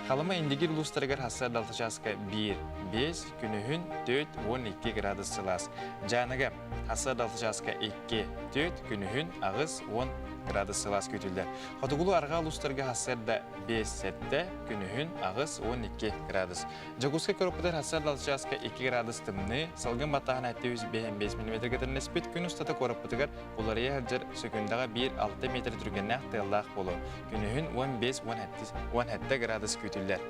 Халыма Индигир улуустарыгар сарсыарда 6 чааска 1-5, күнүһүн 4-12 градус сылаас. Дьааныга сарсыарда 6 чааска 2-4, күнүһүн 8-10 градус сылаас күүтүллэр. Хотугулуу арҕаа улуустарга сарсыарда 5-7, күнүһүн 8-12 градус. Дьокуускай куораппытыгар сарсыарда 6 чааска 2 градус тымныы, салгын баттааһына 705 мм кэтэрнэспит күн устата куораппытыгар уларыйа сылдьар сөкүндэҕэ 1-6 метр түргэннээх тыаллаах буолуо. Күнүһүн 15-17 градус күүтүллэр.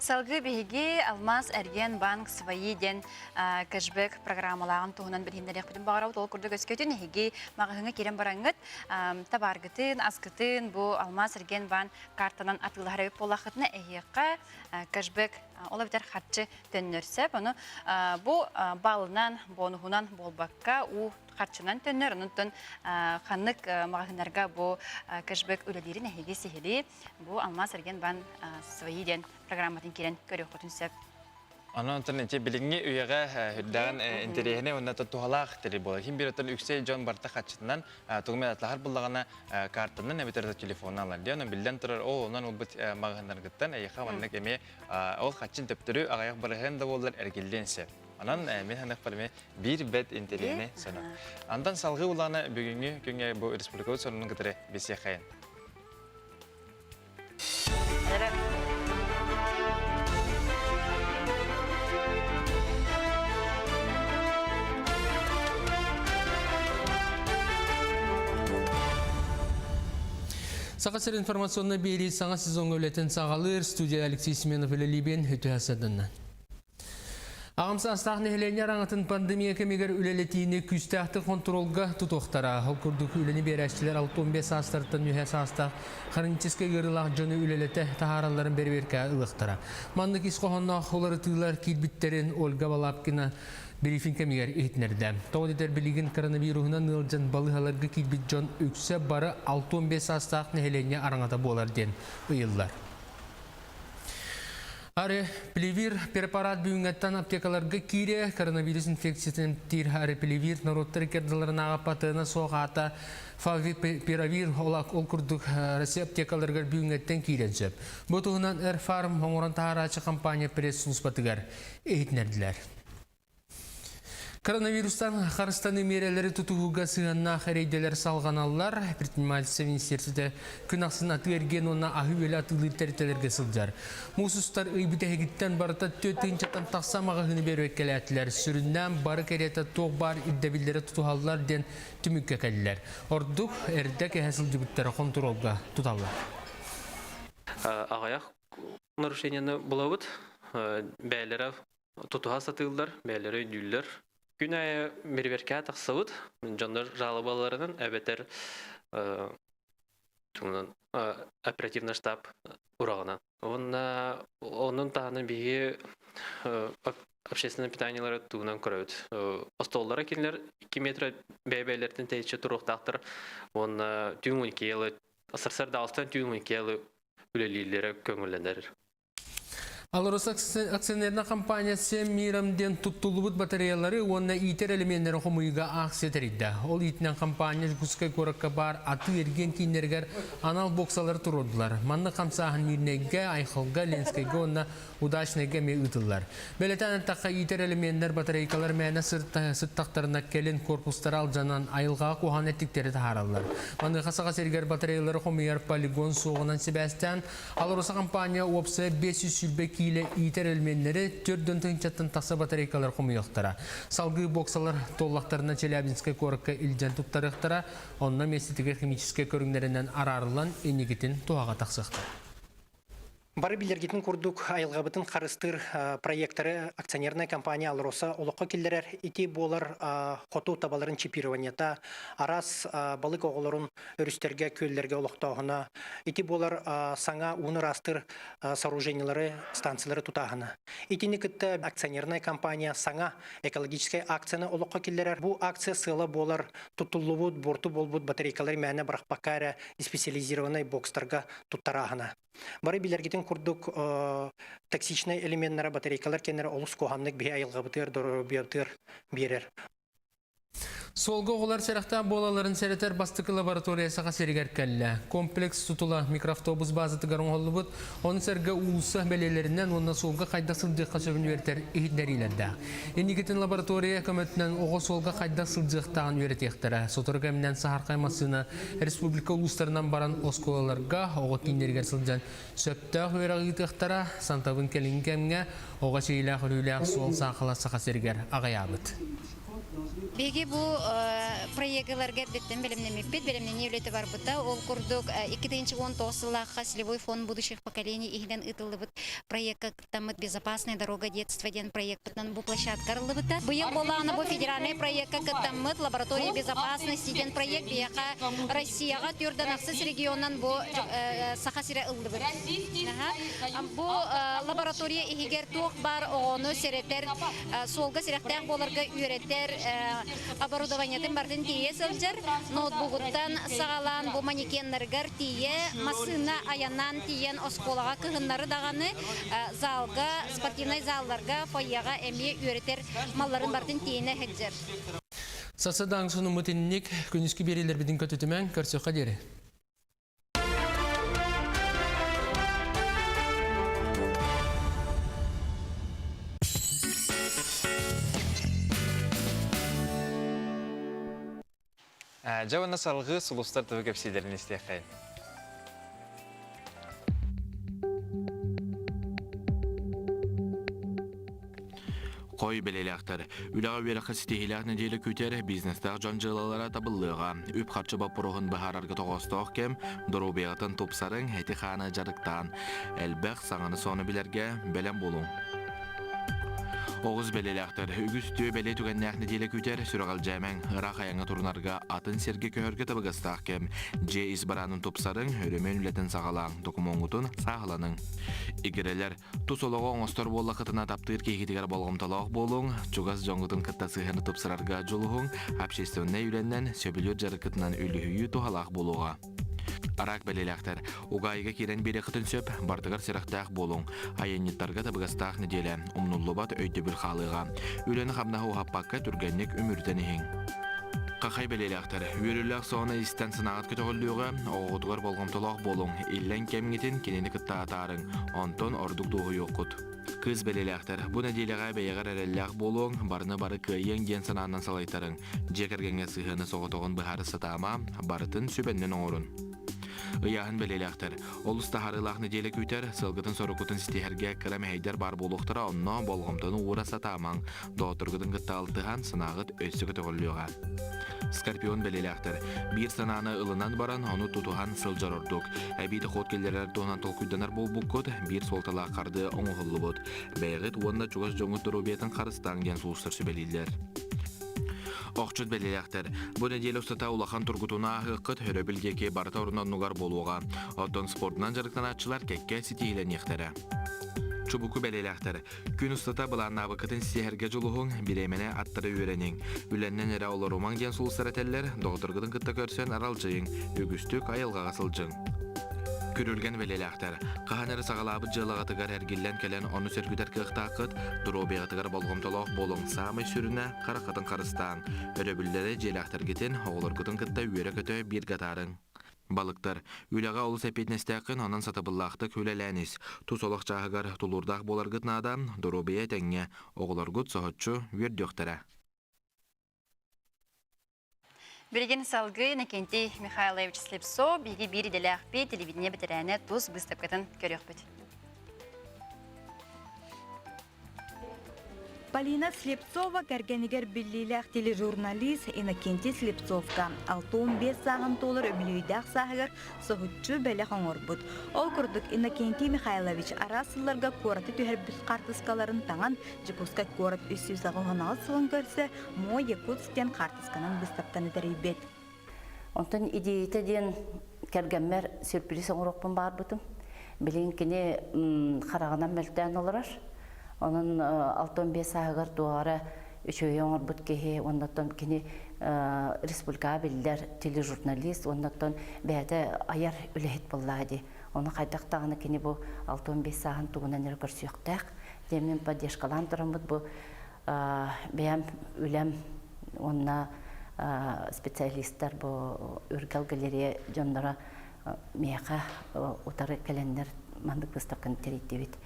Салгыы биһиги Алмаз эргиэн банк свои диэн кэшбэк программалааҕын туһунан билиһиннэриэхпитин баҕарабыт. Ол курдук өскөтүн эһиги маҕаһыыҥҥа киирэн бараҥҥыт табааргытын, аскытын бу Алмаз эргиэн баан картанан атыылаһар эбит буоллаххытына эһиэхэ кэшбэк ол эбэтэр харчы төннөр сөп. Ону бу баллынан, бонуһунан буолбакка уу харчынан төннөр. Онон ханнык маҕаһыыннарга бу кэшбэк үлэлиирин эһиги сиһилии бу Алмаз эргиэн баан свои диэн программатын киирэн көрүөххүтүн сөп.
Онон онтон ити билиҥҥи үйэҕэ үрдэҕин интэриэһинэй уонна туһалаах тэрил буолар. Ким биир оттон үксэ дьон барыта хаччытынан тугу эмэ атлаһар буллаҕына картанан эбэтэр телефонунан ылар диэн. Онон биллэн турар ол онон ылбыт маҕаһыыннаргыттан эйиэхэ маннык эмиэ ол хаччын төптөрү аҕыйах бырыһыан да буоллар эргиллиэн сөп. Онон мин саныахпар эмиэ биир бэт интэриэһинэй сонун. Антон салгыы улаана бүгүҥҥү күҥҥэ бу республикабыт сонунун кытары билсиэххэйин.
Саха сир информационнай биэрии саҥа сезоҥҥа үлэтин саҕалыыр студия Алексей Семенов үлэлиибин үтүө сарсыарданнан. Аҕам саастаах нэһилиэнньэ араҥатын пандемия кэмигэр үлэлэтиини күүстээхтик хонтуруолга тутуохтара. Ол курдук үлэни биэрээччилэр 65 саастарыттан үөһэ саастаах хроническай ыарыылаах дьону үлэлэтэ таһааралларын бэрэбиэркэ ылыахтара. Маннык ис хоһоонноох уларытыылар киирбиттэрин Ольга Балабкина брифинг кэмигэр иһитиннэрдэ. Тоҕо диэтэр билигин коронавируһунан ыалдьан балыыһаларга киирбит дьон үксэ бары 65 саастаах нэһилиэнньэ араҥата буолар диэн ыйыллар. Арепливир препарат бүгүҥҥэттэн аптекаларга киирэ коронавирус инфекциятын эмтиир Арепливир норуоттар иккардыларынааҕы патена суох аата Фавипиравир ол курдук Россия аптекаларыгар бүгүҥҥэттэн киирэн сөп. Бу туһунан Эрфарм оҥорон таһаарааччы компания пресс-службатыгар иһитиннэрдилэр. Коронавирустан харыстаныы миэрэлэри тутуһууга сыһыаннаах эрэйдэлэр салҕаналлар. Предпринимательство министиэристибэтэ күн ахсын атыы-эргиэн уонна аһы-үөлү атыылыыр тэрилтэлэргэ сылдьар. Муус устар ый бүтэһигиттэн барыта 4 тыһыынчаттан тахса маҕаһыыны бэрэбиэркэлээтилэр. Сүрүннээн бары кэриэтэ туох баар ирдэбиллэри тутуһаллар диэн түмүккэ кэллилэр. Ордук эрдэ кэһэ сылдьыбыттары хонтуруолга туталлар.
Аҕыйах нарушениены булабыт. Бэйэлэрэ тутуһа сатыыллар, бэйэлэрэ өйдүүллэр. Күн аайы бэрэбиэркэҕэ тахсабыт, дьоннор жалобаларынан эбэтэр оперативный штаб ураҕынан. Уонна онон таһынан биһиги общественное питаниелары тугунан көрөбүт. Остуоллара кинилэр 2 метр бэйэ-бэйэлэриттэн тэйиччи туруохтаахтар. Уонна түүн 12 сарсыарда алтан түүн 12 үлэлииллэрэ көҥүллэнэр.
Алроса акционернай компания Всем миром диэн туттуллубут батареялары уонна иитэр элеменнэри хомуйууга акция тэрийдэ. Ол иитинэн компания Дьокуускай куоракка баар атыы-эргиэн кииннэригэр анал боксалары туруордулар. Маннык хамсааһын Мирнэйгэ, Айхалга, Ленскэйгэ уонна Удачнайга эмиэ ыытыллар. Бэлэтээн эттэххэ, иитэр элеменнэр батарейкалар мээнэ сыттахтарына кэлин корпустара алдьанан айылҕаҕа куһаҕан эттиктэри таһаараллар. Маныаха Саха сиригэр батареялары хомуйар полигон суоҕунан сибээстээн АЛРОСА компания уопсайа 520 киилэ иитэр элеменнэри 4 тыһыынчаттан тахса батарейкалар хомуйуохтара. Салгыы боксалар туоллахтарына Челябинскай куоракка илдьэн туттарыахтара, онно миэстэтигэр химическэй көрүҥнэринэн араарыллан инникитин туһаҕа тахсыахтара.
Бары билэргитин курдук айылҕабытын харыстыыр проекторы акционерная компания «Алроса» олоххо киллэрэр. Ити буолар хоту табаларын чипированиета, араас балык оҕолорун өрүстэргэ, күөллэргэ олохтооһуна, ити буолар саҥа ууну ыраастыыр сооружениелары, станциялары тутааһына. Итини кытта акционерная компания саҥа экологическай акцияны олоххо киллэрэр. Бу акция сыала буолар туттуллубут, буорту буолбут батарейкалары мээнэ бырахпакка эрэ специализированнай бокстарга туттарааһына. Бары билэргитин курдук токсичнай элеменнара батарейкалар кэннэрэ олус куһаҕаннык биһи айылҕабытыгар, доруобуйабытыгар биэрэр.
Суолга оҕолор сэрэхтээх буолалларын сэрэтэр бастакы лаборатория Саха сиригэр кэллэ. Комплекс тутула микроавтобус базатыгар оҥоһуллубут, ону сэргэ уулусса бэлиэлэринэн уонна суолга хайдах сылдьыахха сөбүн үөрэтэр иһитиннэриилэрдээх. Инникитин лаборатория көмөтүнэн оҕо суолга хайдах сылдьыахтааҕын үөрэтиэхтэрэ. Сотору кэминэн саһархай массыына республика улуустарынан баран оскуолаларга, оҕо кииннэригэр сылдьан сөптөөх үөрэҕи ыытыахтара. Сантабын кэлиҥҥи кэмҥэ оҕо чэйилээх-өрүүлээх суол саахала Саха сиригэр аҕыйаабыт.
Биһиги бу проегыларга эрдэттэн бэлэмнэммиппит, бэлэмнэнии үлэтэ барбыта. Ол курдук 2019 сыллаахха Целевой фонд будущих поколений иһинэн ыытыллыбыт проекка кыттаммыт «Безопасная дорога детства» диэн проекпытынан бу площадка арыллыбыта. Быйыл буоллаҕына бу федеральнай проекка кыттаммыт «Лаборатория безопасности» диэн проект биһиэхэ Россияҕа төрдөн ахсыс регионунан бу Саха сирэ ыллыбыт. Бу лаборатория иһигэр туох баар оҕону сэрэтэр суолга сэрэхтээх буоларга үөрэтэр. Оборудованиетын бартын тиийэ сылдьар, ноутбугуттан саҕалаан бу манекеннарыгар тиийэ, массыына айаннаан тиийэн оскуолаҕа кыһыннары даҕаны залга, спортивнай залларга, фойеҕа эмиэ үөрэтэр малларын бартын тиийинэ сылдьар.
Сарсыардаҥ сонуммут инник күнүскү биэриилэрбитин көтүтүмэҥ, көрсүөххэ диэри.
Дьэ уонна салгыы сулустар тугу кэпсииллэрин истиэххэйин.
Хой бэлиэлээхтэр. Үлэҕэ үөрэххэ ситиһиилээх нэдиэлэ күүтэр, бизнестээх дьон дьыалалара табыллыаҕа. Үп-харчы боппуруоһун быһаарарга тоҕоостоох кэм, доруобуйаҕытын тупсарыҥ, эти-хааны дьарыктаан. Элбэх саҥаны-сонуну билэргэ бэлэм буолуҥ. Оҕус бэлиэлээхтэр. Үгүс түө бэлиэ түгэннээх нэдиэлэ күүтэр, сүрэҕэлдьээмэҥ. Ыраах айаҥҥа турунарга, атын сиргэ көһөргө табыгастаах кэм. Дьиэ ис бараанын тупсарыҥ, өрөмүөн үлэтин саҕалааҥ, докумуоҥҥутун сааһыланыҥ. Игирэлэр. Тус олоҕу оҥостор буоллаххытына таптыыр киһигитигэр болҕомтолоох буолуҥ, чугас дьоҥҥутун кытта сыһыаны тупсарарга дьулуһуҥ, общественнай үлэннэн, сөбүлүүр дьарыккытынан үлүһүйүү туһалаах буолуоҕа. Араак бэлиэлээхтэр, угаайыга киирэн биэриэххитин сөп, бардыгар сэрэхтээх буолуҥ. Айанньыттарга табыгастаах нэдиэлэ, умнуллубат өйдөбүл хаалыаҕа. Үлэни-хамнаһы уһаппакка түргэнник үмүрүтэн иһиҥ. Хахай бэлиэлээхтэр, үөрүүлээх соһуна истэн санааҕыт көтөҕүллүөҕэ, оҕоҕутугар болҕомтолоох буолуҥ, иллэҥ кэмҥитин кинини кытта атаарыҥ, онтон ордук дуоһуйуоххут. Кыыс бэлиэлээхтэр, бу нэдиэлэҕэ бэйэҕэр эрэллээх буолуоҥ, барыны бары кыайыаҥ диэн санаанан салайтарыҥ, дьиэ кэргэҥҥэ сыһыаны соҕотоҕун быһаара сатаама, барытын сүбэннэн оҥорун. Ыйааһын бэлиэлээхтэр, олус таһаарыылаах нэдиэлэ күүтэр, сыалгытын-соруккутун ситиһэргэ кыра мэһэйдэр баар буолуохтара, онно болҕомтону уура сатаамаҥ, Доҕотторгутун кытта алтыһан, санааҕыт өссө көтөҕүллүөҕэ. Скорпион бэлиэлээхтэр. Биир санааны ылынан баран, ону тутуһан сылдьар ордук. Эбии дохуот киллэрэр туһунан толкуйданар буолбуккут, биир суолталаах хардыы оҥоһуллубут. Бэйэҕит уонна чугас дьоҥҥут доруобуйатын харыстааҥ диэн сулустар сүбэлииллэр. Охчут бэлиэлээхтэр. Бу нэдиэлэ устата улахан тургутууну ааһыаххыт, өрөбүл диэки барыта орун-оннугар буолуоҕа. Оттон спордунан дьарыктанааччылар кэккэ ситиһиилэниэхтэрэ. Чубуку бэлиэлээхтэр. Күн устата былааннаабыккытын ситиһэргэ дьулуһуҥ, бириэмэни аттара үөрэниҥ. Үлэннэн эрэ олорумаҥ диэн сулустар этэллэр, доҕотторгутун кытта көрсөн аралдьыйыҥ, үгүстүк айылҕаҕа сылдьыҥ. Күрүлгэн бэлиэлээхтэр. Хаһан эрэ саҕалаабыт дьыалаҕытыгар эргиллэн кэлэн ону сөргүтэр кыахтааххыт, доруобуйаҕытыгар болҕомтолоох буолуҥ, саамай сүрүнэ хараххытын харыстааҥ. Өрөбүллэри дьиэлээхтэргитин, оҕолоргутун кытта үөрэ-көтө бииргэ атаарыҥ. Балыктар, үлэҕэ олус эппиэтинэстээххин, онон сатабыллаахтык үлэлээн ис. Тус олох чааһыгар тулуурдаах буоларгыт наада, доруобуйа этэҥҥэ, оҕолоргут соһуччу үөрдүөхтэрэ.
Билигин салгыы Иннокентий Михайлович Слепцов биһиги биир идэлээхпит телевидение бэтэрээнэ тус быыстапкатын көрүөхпүт.
Полина Слепцова кэргэнигэр биллиилээх тележурналист Иннокентий Слепцовка 65 сааһын туолар үбүлүөйдээх сааһыгар соһуччу бэлэх оҥорбут. Ол курдук Иннокентий Михайлович араас сылларга куораты түһэрбит хаартыскаларын таҥан Дьокуускай куорат 398 сылын көрсө «Мой Якутск» диэн хаартысканан быыстапканы тэрийбит.
Онтон идеята диэн кэргэммэр сюрприз оҥоруохпун баҕарбытым. Билигин кини хараҕынан мөлтөөн олорор. Онон 65 сааһыгар туох эрэ үчүгэйи оҥорбут киһи уонна оттон кини республикаҕа биллэр тележурналист уонна оттон бэйэтэ айар үлэһит буоллаҕа дии. Ону хайдах даҕаны кини бу 65 сааһын тугунан эрэ көрсүөхтээх диэн мин поддержкалаан тураммыт бу бэйэм үлэм уонна специалистар бу Үргэл галерея дьонноро миэхэ утары кэлэннэр маннык выставканы тэрийдибит.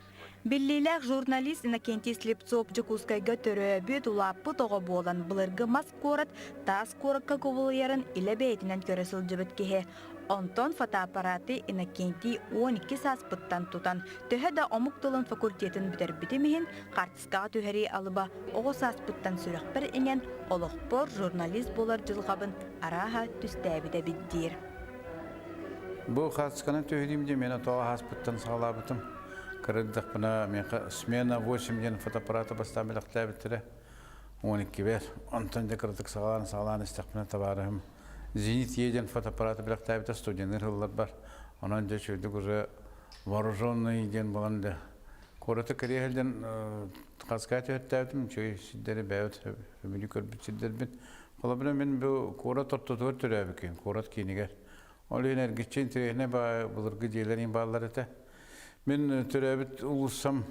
Биллиилээх журналист Иннокентий Слепцов Дьокуускайга төрөөбүт, улааппыт оҕо буолан былыргы мас куорат таас куоракка кубулуйарын илэ бэйэтинэн көрө сылдьыбыт киһи. Онтон фотоаппараты Иннокентий 12 сааспыттан тутан, төһө да омук тылын факультетын бүтэрбитим иһин, хаартыскаҕа түһэрии алыба оҕо сааспыттан сүрэхпэр иҥэн, олохпор журналист буолар дьылҕабын арааһа түстээбит эбит диир.
Бу хаартысканан түһэриим диэн миэнэ тоҕо ааспыттан саҕалаабытым. Кыра эрдэхпинэ миэхэ смена 8 диэн фотоаппараты бастаан бэлэхтээбиттэрэ. 12-бэр. Онтон дьэ кыратык саҕалаан саҕалаан истэхпинэ табаарыһым Зенит Е диэн фотоаппараты бэлэхтээбитэ студенныыр сылларбар. Онон дьэ үчүгэйдик уже вооруженный диэн буолан да. Куораты кэрийэ сылдьан хаска түһэттээбитим, үчүгэй сирдэри бэйэбит сөбүлүү көрбүт сирдэрбин. Холобура, мин бу куорат ортотугар төрөөбүккүн, куорат киинигэр. Ол иһин эргиччи интэриэһинэй баҕайы былыргы дьиэлэр иһин бааллар этэ. Мин төрөөбүт уулуссам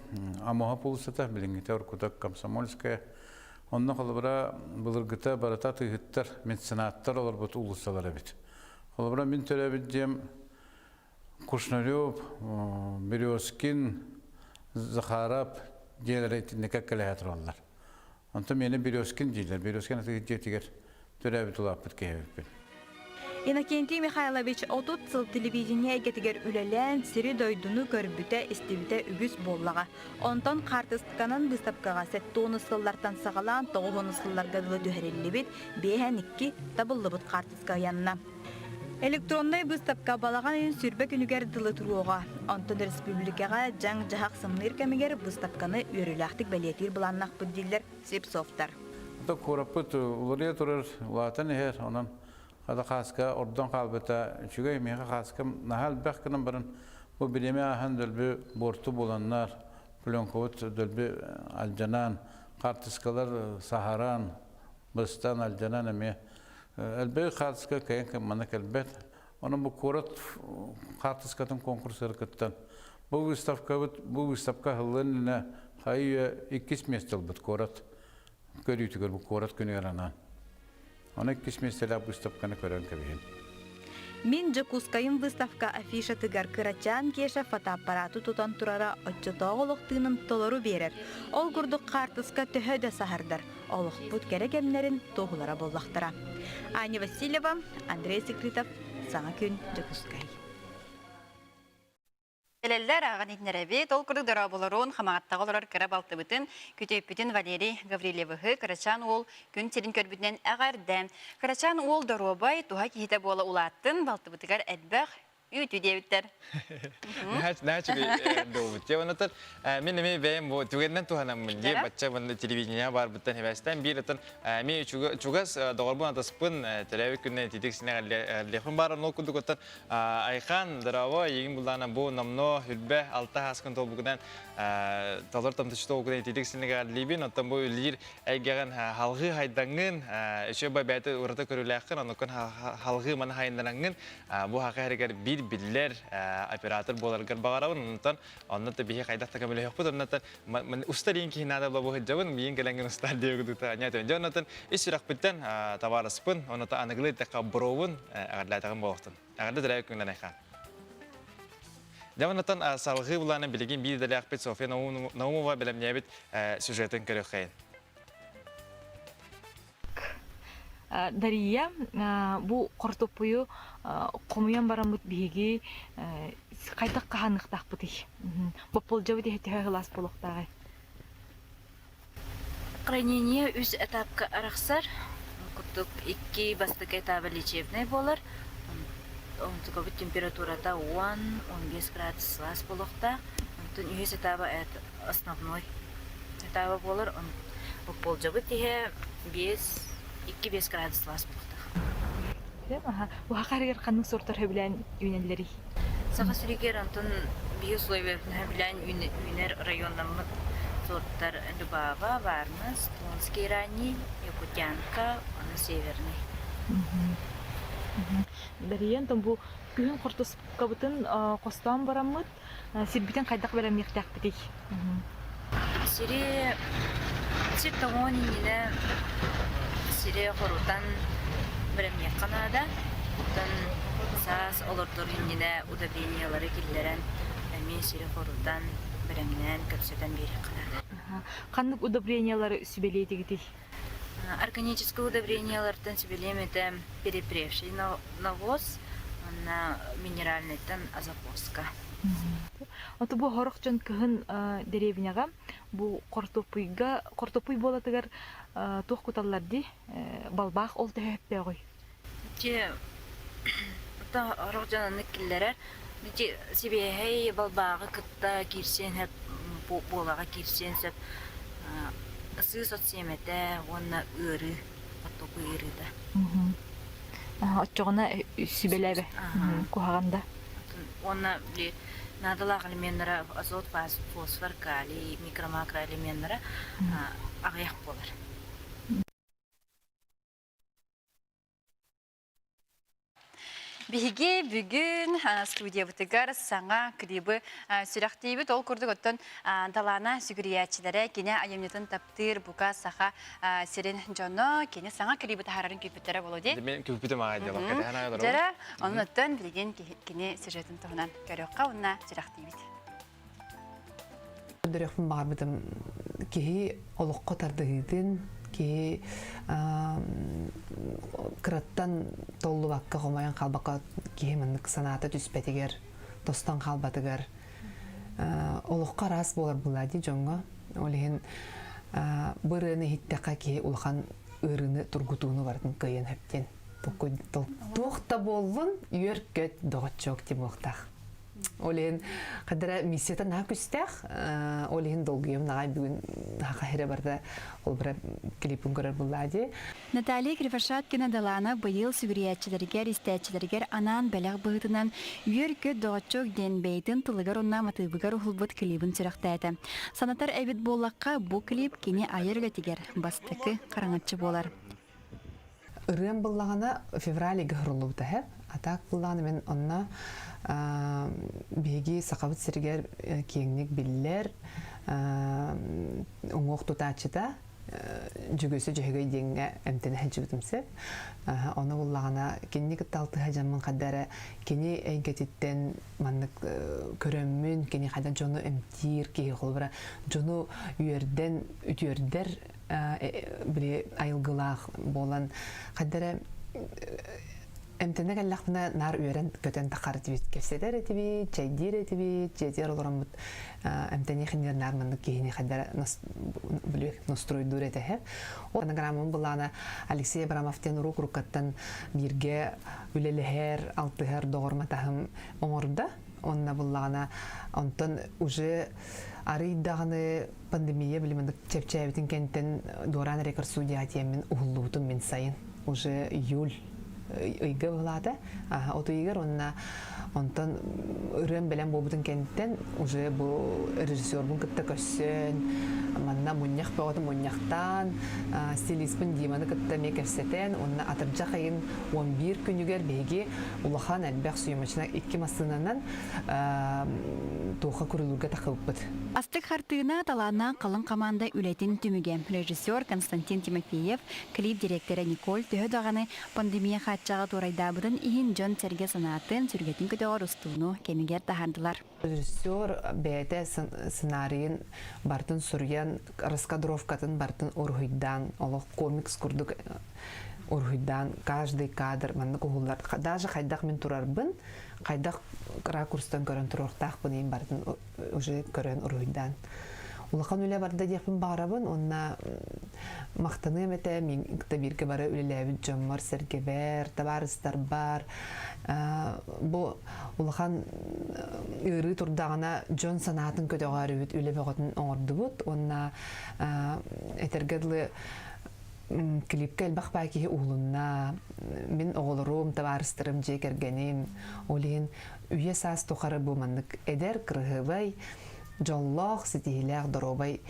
Амоһоп уулуссата, билиҥҥитэ Оркута Комсомольская. Онно холобура былыргыта барыта атыыһыттар, меценаттар олорбут уулуссалар эбит. Холобура, мин төрөөбүт дьиэм Кушнарев, Березкин, Захаров дьиэлэрэ итиннэ кэккэлэһэ тураллар. Онтон миэнэ Березкин дииллэр. Березкин атыыһыт дьиэтигэр төрөөбүт улааппыт киһи эбиппин.
Иннокентий Михайлович 30 сыл телевидение эйгэтигэр үлэлээн, сири-дойдуну көрбүтэ, истибитэ үгүс буоллаҕа. Онтон хаартысканан быыстапкаҕа 70 сыллартан саҕалаан 90 сылларга дылы түһэриллибит 52 табыллыбыт хаартыска ыйанна. Электроннай быыстапка балаҕан ыйын сүүрбэ күнүгэр дылы туруоҕа. Онтон республикаҕа дьаҥ-дьаһах сымныыр кэмигэр быыстапканы үөрүүлээхтик бэлиэтиир былааннаахпыт дииллэр Слепцовтар.
Ото куораппыт уларыйа турар, улаатан иһэр, онон хата хааска ордон хаалбыта үчүгэй. Миэхэ хааскам наһаа элбэх гынан баран, бу бириэмэ ааһан дөлбү буорту буоланнар, пленкабыт дөлбү алдьанан, хаартыскалар саһаран, быстан алдьанан эмиэ элбэх хаартыска кыайан манна кэлбэт. Онон бу куорат хаартыскатын конкурсугар кыттан бу выставкабыт бу выставка аһыллыан иннинэ хайы иккис миэстэ ылбыт куорат көрүүтүгэр бу куорат күнүгэр анаан. Ону иккис миэстэлээх выставканы көрөн кэбиһин.
Мин Дьокуускайым выставка афишатыгар кырачаан Кеша фотоаппараты тутан турара оччотооҕу олох тыынын толору биэрэр. Ол курдук хаартыска төһө да саһардар, олохпут кэрэ кэмнэрин туоһулара буоллахтара. Аня Васильева, Андрей Секретов, Саҥа күн, Дьокуускай.
Элэллэр ааҕан иһинэрэбит. Ол курдук дорооболорун, хамаҕаттаҕа олорор кыра балтыбытын, күтүөппүтүн Валерий Гаврильевыһы кырачаан уол күн сирин көрбүтүнэн эҕэрдэ. Кырачаан уол доруобай, туһа киһитэ буола улааттын, балтыбытыгар элбэх үүтү диэбиттэр.
Наһаа үчүгэй буолбут. Дьэ, онон мин эмиэ бэйэм бу түгэнинэн туһанаммын дии, бачча манна телевидение баарбыттан хибээстээн биир отон эмиэ чугас доҕорбун атаспын төрөөбүт күнүнэн ититик синэҕэллиэхпин баар онно курдук оттон Айхан, здорово, эйигин буллаана бу номно үрбэ алта хааскын толбугунан толор томточу толбугунан ититик синэҕэллиибин, оттон бу үллиир эйгэҕин халҕыы хайдаҥҥын, үчүгэй ба бэйэтэ ураты көрүүлээххин, оннуккун халҕыы маны хайыннараҥҥын бу хака эригэр биир биллэр оператор буоларгар баҕарабын. Онтон онно да биһи хайдах да көмөлөһүөхпүт. Оннотон устар иин киһи наада була сылдьабын, миин кэлэҥҥин устар диэбит кудута ньэтэн. Дьэ оннотон ис сүрэхпиттэн табаарыспын, онното аныгылыы эттэххэ бробун эҕэрдэлээтэҕим буолуохтун. Эҕэрдэ төрөөбүт күҥҥүнэн айхаан. Дьэ оннотон салҕыы булаанын билигин биир идэлээхпит Софья Наумова бэлэмнээбит сюжетын көрүөххэйин.
Дария бу хортуоппуйу хомуйан бараммыт биһиги хайдах хаһааныахтаахпытый? Боппулдьабыт иһэ төһө сылаас буолуохтааҕый?
Хранение үс этапка арахсар. Курдук икки бастакы этаба лечебнай буолар. Онтукабыт температурата 10-15 градус сылаас буолуохтаах. Онтон үһүс этаба основной этаба буолар. Болдьобут иһэ 5 2-5 градус сылаас буолуохтаах.
Уһахарыгар ханнык сортар сөбүлээн үүнэллэрий?
Саха сиригэр онтон биһи условиятын сөбүлээн үүнэр районнаммыт сорттар Любава, Варнас, Тонский ранний, Якутянка, уонна Северный.
Дария, онтон бу күһүн хортуоскабытын хостоон бараммыт Сирбитин хайдах бэлэмниэхтээхпитий?
Сири сир тоҥуон иннинэ сири хорутан бэлэмниэххэ наада. Оттон саас олордор иннинэ удобрениелары киллэрэн эмиэ сири хорутан, бэлэмнээн, көпсөтөн биэриэххэ наада.
Ханнык удобрениелары сүбэлиэтигитий?
Органическай удобрениелартан сүбэлиэм этэ перепревший навоз уонна минеральныйтан азопоска.
Ото бу хорох дьон кыһын дэриэбинэҕэ бу хортуоппуйга хортуоппуй буолатыгар туох куталлар дии балбаах ол төһө өптөөҕүй?
Ити хорох дьон оннук киллэрэр. Ити сибиэһэй балбааҕы кытта киирсиэн сөп, буолаҕа киирсиэн сөп. Сыыс от сиэмэтэ уонна ыарыы, оттоку ыарыыта.
Оччоҕуна сүбэлээбэ куһаҕан да.
Уонна били Наадалаах элеменнара азот, фосфор, калий, микро-макроэлеменнара аҕыйах буолар.
Биһиги бүгүн студиябытыгар саҥа клибы сүрэхтиибит. Ол курдук оттон Далаана сүгүрүйээччилэрэ кини айымньытын таптыыр бука саха сирин дьоно кини саҥа клибы таһаарарын күүппүттэрэ буолуо дии.
Мен күүппүтүм аҕай диэн кэтэһэн аҕай
Дьэрэ, онон оттон билигин кини сюжетын туһунан көрүөххэ уонна сүрэхтиибит.
Көрдөрүөхпүн баҕарбытым киһи олоххо тардыһыытын, киһи кыраттан толлубакка, хомойон хаалбакка киһи маннык санаата түспэтигэр, тостон хаалбатыгар олоххо араас буолар буолаа дии дьоҥҥо. Ол иһин бу ырыаны иһиттэххэ киһи улахан ыарыыны, тургутууну барытын кыайан сөп диэн туох да буоллун үөр-көт доҕоччуок диэн Ол иһин хадара миссията наһаа күстээх, ол иһин долгуйум наҕай бүгүн хаха хире барда ол бара клипын көрөр буллаа дии.
Наталья Кривошапкина Далана быйыл сүгүрүйээччилэригэр, истээччилэригэр анаан бэлэх быһыытынан Үөр-көт доҕоччуок диэн бэйэтин тылыгар уонна матыыбыгар уһулбут клибын сүрэхтээтэ. Санатар эбит буоллахха, бу клип кини айар үлэтигэр бастакы хараҥаччы буолар.
Ырыам буллаҕына февраль ыйга суруллубута һэ. А так буллаҕына мин онно биһиги Сахабыт сиригэр киэҥник биллэр уҥуох тутааччыта Дьөгүөсэ Дьөһөгөй диэҥҥэ эмтэнэ сылдьыбытым сөп. Ону буллаҕына кинини кытта алтыһа дьаммын хайда эрэ кини эйгэтиттэн маннык көрөммүн, кини хайда дьону эмтиир киһи холобура дьону үөрдэн үтүөрдэр били айылгылаах буолан хайда эрэ эмтэнэ кэллэхпинэ наар үөрэн көтөн тахар этибит кэпсэтэр этибит чэйдиир этибит дьиэтигэр олороммут эмтэниэх иннигэр наар маннык киһини хайда эрэ били настройдуур этэ ол анаграммын былаана Алексей Абрамов диэн уруок уруккаттан бииргэ үлэлэһэр алтыһар доҕор матаһым оҥордо онно буллаҕына онтон уже арый даҕаны пандемия билимин чэпчээбитин кэнтэн Дуораан рекорд студияҕа тиэммин уһуллубутум мин сайын уже июль ыйга быһылаата от ыйыгар уонна онтон ырыам бэлэм буолбутун кэнниттэн уже бу режиссербун кытта көрсөн манна мунньах бөҕөтүн мунньахтаан стилиспин Диманы кытта эмиэ кэпсэтэн уонна атырдьах ыйын 11 күнүгэр биһиги улахан элбэх съемочнай икки массыынанан туохха курулуурга тахыбыппыт.
Астык хартыына талааннаах халыҥ хамаанда үлэтин түмүгэ. Режиссер Константин Тимофеев, клип дириэктэрэ Николь төһө даҕаны пандемия хааччаҕа туорайдаабытын иһин дьон-сэргэ санаатын, сүргэтин көтөҕөр устууну кэмигэр таһаардылар.
Режиссер бэйэтэ сценарийын барытын суруйан, раскадровкатын барытын уруһуйдаан, олох комикс курдук уруһуйдаан, каждый кадр маннык уһуллар. Даже хайдах мин турарбын, хайдах ракурстан көрөн туруохтаахпын иһин барытын уже көрөн уруһуйдаан улахан үлэ барда диэхпин баҕарабын уонна махтаныам этэ мин кытта бииргэ бары үлэлээбит дьоммор сэргэбэр табаарыстарбар бу улахан ыарыы турдаҕына дьон санаатын көтөҕөөрүбүт үлэ бөҕөтүн оҥордубут уонна этэргэ дылы клипкэ элбэх баай киһи уһулунна. Мин оҕолорум, табаарыстарым, дьиэ кэргэним. Ол иһин үйэ саас тухары бу маннык эдэр, кырыһыбай, дьоллоох, ситиһиилээх, доруобай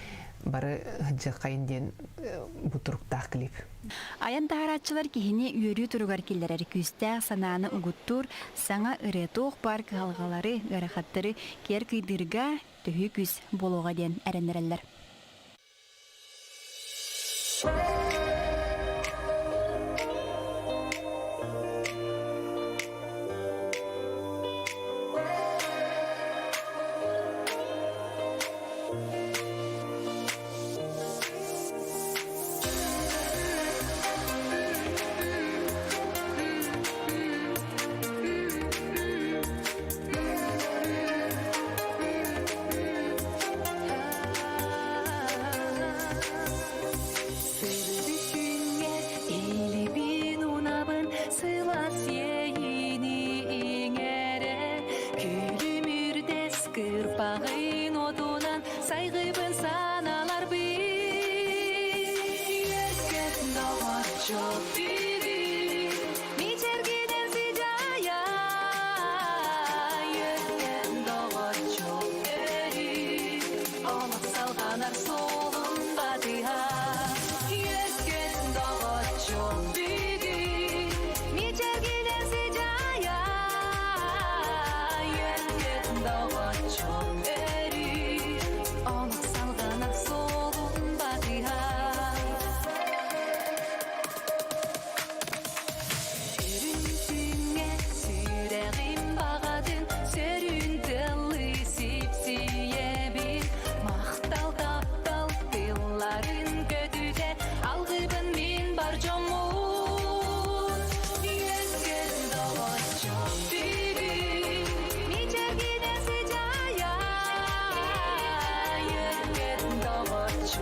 бары сылдьыаххайын диэн бу туруктаах клип.
Айан таһарааччылар киһини үөрүү туругар киллэрэр күүстээх санааны угуттуур саҥа ырыа туох баар кыһалҕалары, ыарахаттары киэр кыйдыырга төһүү күүс буолуоҕа диэн эрэннэрэллэр.
Сырдык илибин унабын сылаас иэйиини иҥэрэ Күлүмүрдэс кырпаҕын отунан сайгыбын саналарбын Үөркөт доҕорчук бүгүн мичэргинэн сыдьаайа Үөркөт доҕорчук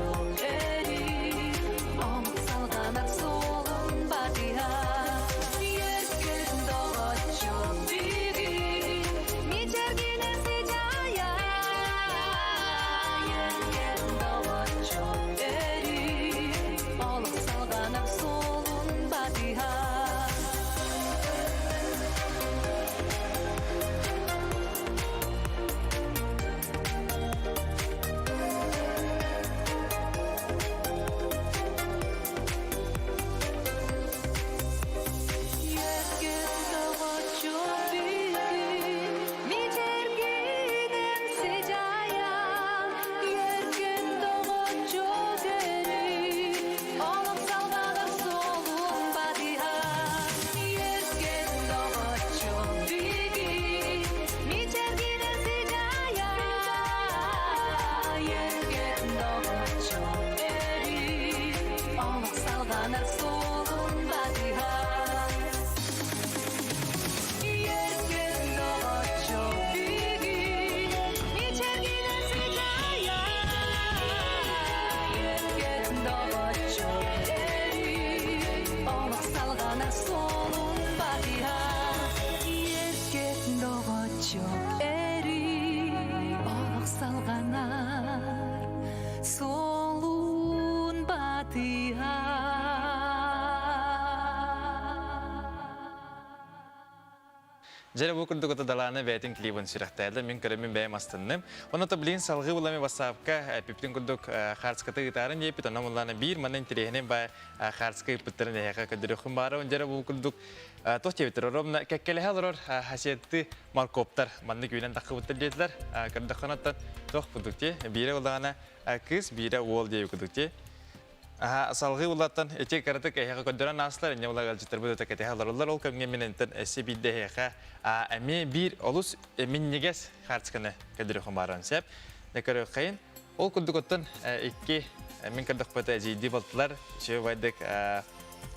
өрүү Омук салҕанар суолун батыһа Үөскүн доҕоччу бүгүн Мичэргинэн сыдьаайа Үөскүн доҕоччу өрүү Олох салҕанар суолун батыһа Солун батыһа
Дьэ бу курдук ото далаана бэйэтин клибын сүрэхтээдэ мин көрөммүн бэйэм астынным. Онно билин салгыы булами ватсапка эпиппитин курдук хаарската ыытаарын диэппит онно муллаана биир манна интэриэһинэй бай хаарска ыыппыттарын эһиэхэ көрдөрүөххүн баара дьэ бу курдук туох диэбиттэр оромна кэккэлэһэ олорор хасиетты моркоптар маннык үүнэн таххыбыттар диэтилэр көрдөххүнэ туох курдук ти биирэ улаана кыыс биирэ уол диэби курдук ти Салгыы улаттан ити кыратык эһиэхэ көрдөрөн аастылар, инньэ була ыалдьыттарбыт ыта кэтэһэ олороллор. Ол кэмҥэ мин энтэн эссе биирдэ эһиэхэ эмиэ биир олус минньигэс хаартысканы көрдөрүөххүн бааран сөп. Дэ көрүөххэйин. Ол курдук оттон икки мин көрдөхпөтө эдьиийдии балтылар үчүгэй байдык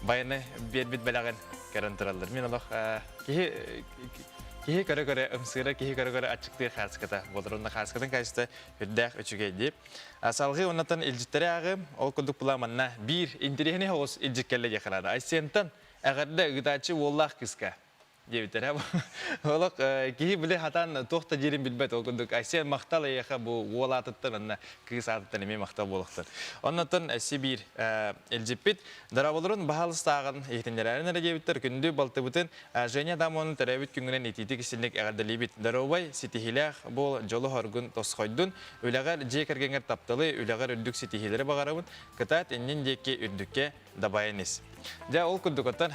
байаны биэрбит бэлэҕин көрөн тураллар. Мин олох киһи киһи көрө-көрө ымсыыра, киһи көрө-көрө аччыктыыр хаартыската буолар. Онно хаартыскатын качество үрдээх үчүгэй дии. Салгыы оннотон илдьиттэри ааҕыым. Ол курдук була манна биир интэриэһинэй соҕус илдьит кэллэ диэххэ наада. Айсентан эҕэрдэ ыытааччы уоллаах кыыска диэбиттэрэ. Олох киһи били хатан туох да диирин билбэт. Ол курдук Айсен махтал эйиэхэ бу уол аатыттан анна кыыс аатыттан эмиэ махтал буолуохтар. Оннотон өссө биир илдьиппит. Дорооболорун баһаалыстааҕын иһитиннэрээрин эрэ диэбиттэр. Күндү балтыбытын Женя Адамованы төрөөбүт күҥҥүнэн итиитик истинник эҕэрдэлиибит. Доруобай, ситиһиилээх буол, дьолу-соргун тосхойдун. Үлэҕэр, дьиэ кэргэҥҥэр тапталы, үлэҕэр үрдүк ситиһиилэри баҕарабын. Кытаат, иннин диэки үрдүккэ дабайан ис. Дьэ, ол курдук оттон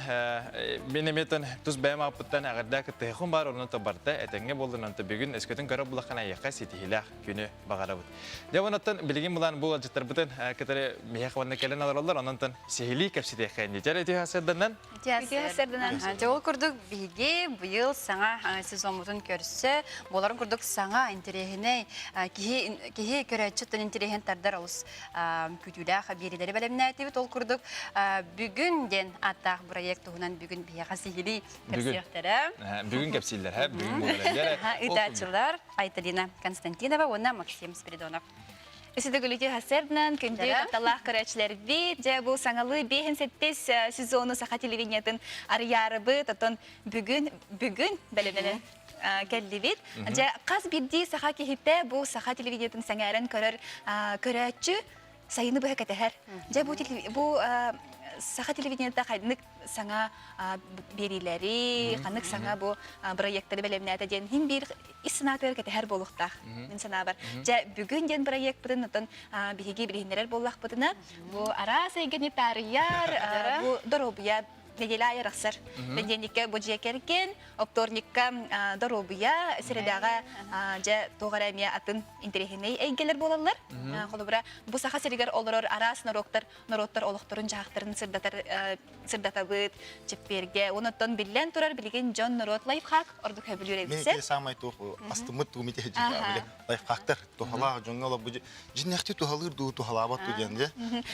мин эмиэ тус бэйэм ааппыттан эҕэрдэ кыттыһыахым баар, онон барыта этэҥҥэ буоллун, онто бүгүн өскөтүн көрөр булаххына эйиэхэ ситиһиилээх күнү баҕарабыт. Дьэ, онон билигин булан бу ыалдьыттарбытын кытары миһэх уонна кэлэн олороллор, онон сиһилии кэпсэтиэххэ инни. Дьэ, ити сырданан
Үтүө Дьэ, ол курдук биһиги быйыл саҥа сезоммутун көрсө, буоларын курдук саҥа интэриэһинэй киһи киһи көрөөччүттэн интэриэһин тардар олус күүтүүлээх биэриилэри бэлэмнээтибит. Ол курдук бүгүн диэн ааттаах бырайыак туһунан бүгүн биһиэхэ сиһилии кэпсиэхтэрэ.
Бүгүн кэпсииллэр, бүгүн буолар.
Ыытааччылар Айталина Константинова уонна Максим Спиридонов.
Үсүдүгүлүтү хасердынан күндү тапталлаах көрөөччүлэрбит, дьэ бу саҥалыы 5-7 сезону саха телевидениетын арыйаарыбыт, оттон бүгүн бүгүн бэлэмнэнэн кэллибит. Дьэ хас биирдии саха киһитэ бу саха телевидениетын сэҥээрэн көрөр көрөөччү сайыны быһа кэтэһэр. Дьэ бу бу саха телевидениета ханнык саҥа биэриилэри, ханнык саҥа бу бырайыактары бэлэмнээтэ диэн иһин биир ис санаатыгар кэтэһэр буолуохтаах мин санаабар. Дьэ бүгүн диэн бырайыакпытын оттон биһиги билиһиннэрэр буоллахпытына бу араас эйгэни таарыйар, бу доруобуйа неделя аайы арахсар. Понедельникка бу дьиэ кэргэн, оптуорникка доруобуйа, средаҕа дьэ туох эрэ эмиэ атын интэриэһинэй эйгэлэр буолаллар. Холобура, бу Саха сиригэр олорор араас норуоттар норуоттар олохторун-дьаһахтарын сырдатар сырдатабыт чэппиэргэ. Онон биллэн турар билигин дьон норуот лайфхак ордук сөбүлүүр эбит.
Мен самай туох астыммыт тугум ити лайфхактар туһалаах дьоҥҥо олорбут дьиннэхти туһалыыр дуу туһалаабат дуу диэн дьэ.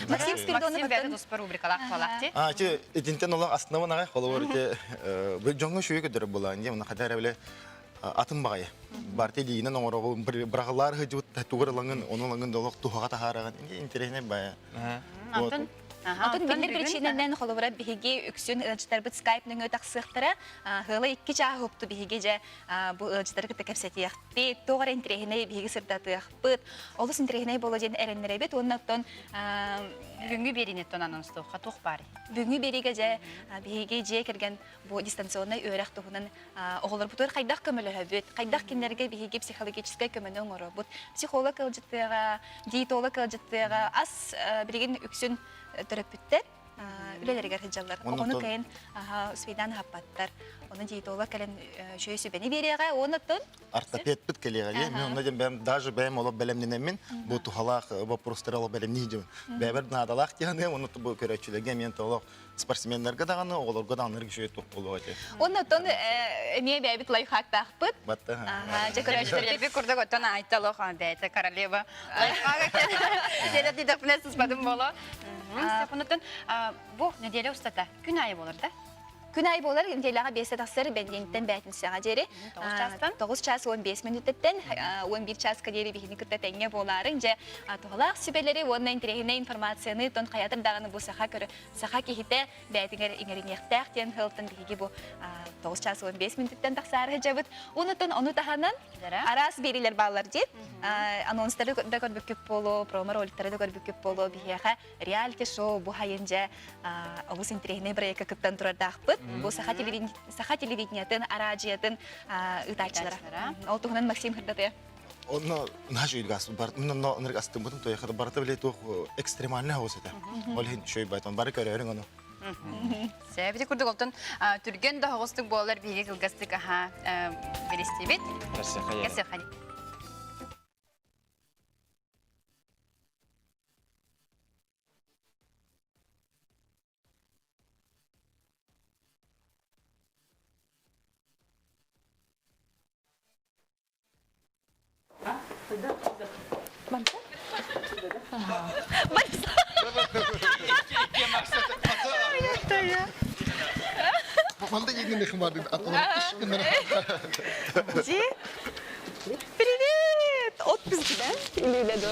Максим Спиридонов бэйэтэ туспа рубрикалаах буолаах ти.
А ти итинтэн олох астынабын аҕай холобур ити дьоҥҥо үчүгэй көрдөрөр буолаан дии мына хата эрэ биле атын баҕайы. Барты илиинэн оҥороҕун, быраҕылаар сылдьыбыт тугар ылаҥын, ону ылаҥын да олох туһаҕа таһаараҕын. Интэриэһинэй баайа.
Атын Атын биллэр причинэнэн холобура биһиги үксүн ыалдьыттарбыт скайп нөҥүө тахсыахтара. Ыала икки чааһы упту биһиги дьэ бу ыалдьыттары кытта кэпсэтиэхпит, туох эрэ интэриэһинэй биһиги сырдатыахпыт. Олус интэриэһинэй буолуо диэн эрэннэрэбит уонна оттон
Бүгүҥҥү биэриини оттон анонстуохха туох баарый?
Бүгүҥҥү биэриигэ дьэ биһиги дьиэ кэргэн бу дистанционнай үөрэх туһунан оҕолорбутугар хайдах көмөлөһөбүт, хайдах кинилэргэ биһиги психологическай көмөнү оҥоробут. Психолог ыалдьыттыаҕа, диетолог ыалдьыттыаҕа, ас билигин үксүн төрөппүттэр үлэлэригэр сылдьаллар. Оҕону кэлин свидан аһаппаттар. Ону диетолог кэлэн үчүгэй сүбэни биэриэҕэ. Уонна оттон
ортопедпыт кэлиэҕэ. Мен онно диэн бэйэм даже бэйэм олох бэлэмнэнэммин бу туһалаах вопростары олох бэлэмнии дьыбын. Бэйэбэр наадалаах диһаныам, онно бу көрөөччүлэргэ эмиэ олох спортсменнарга даҕаны, оҕолорго даҕаны үчүгэй туох буолуо этэ.
Уонна оттон эмиэ бэйэбит лайфхактаахпыт.
Батта.
Дьэ көрөөччүлэрбит
курдук оттон айта олох бэйэтэ королева лайфхак экен. Дидохпуна сыспадым боло. Оннуттан бу неделя устата күн айы болар да?
Күн айы болар неделяға бесте тахсар бәнденттен бәтінсіға жері.
9 частан?
9 час 15 минуттен 11 часка дери бихини кытта тәңге боларын же туһалаах сүбэлэри уонна интэриэһинэй информацияны тон хаятыр даҕаны бу саха көрө саха киһитэ бээтиҥэр иҥэриниэхтээх диэн сылтан биһиги бу 9 час 15 минуттан тахсаары сылдьабыт. Онутун ону таһынан араас биэриилэр бааллар дии. Анонстары да көрбүккүт буолуо, промо-роликтары да көрбүккүт буолуо биһиэхэ реалити-шоу бу хайын дьэ олус интэриэһинэй бырайыакка кыттан турардаахпыт. Бу саха саха телевидениетын, араадьыйатын ыытааччылара. Ол туһунан Максим Хырдатыа.
Онно наша үйгас бар онно ынырык астыммытым тояхата барыта биле туох экстремальный хаос этэ. Ол иһин шөй байтон бары көрөөрүң ону.
Сэбити курдук олтон түргэн да хоҕустук буолар биһиги кылгастык аха билистибит. Кэсэхэ.
Манда
Привет! Отпуск, да?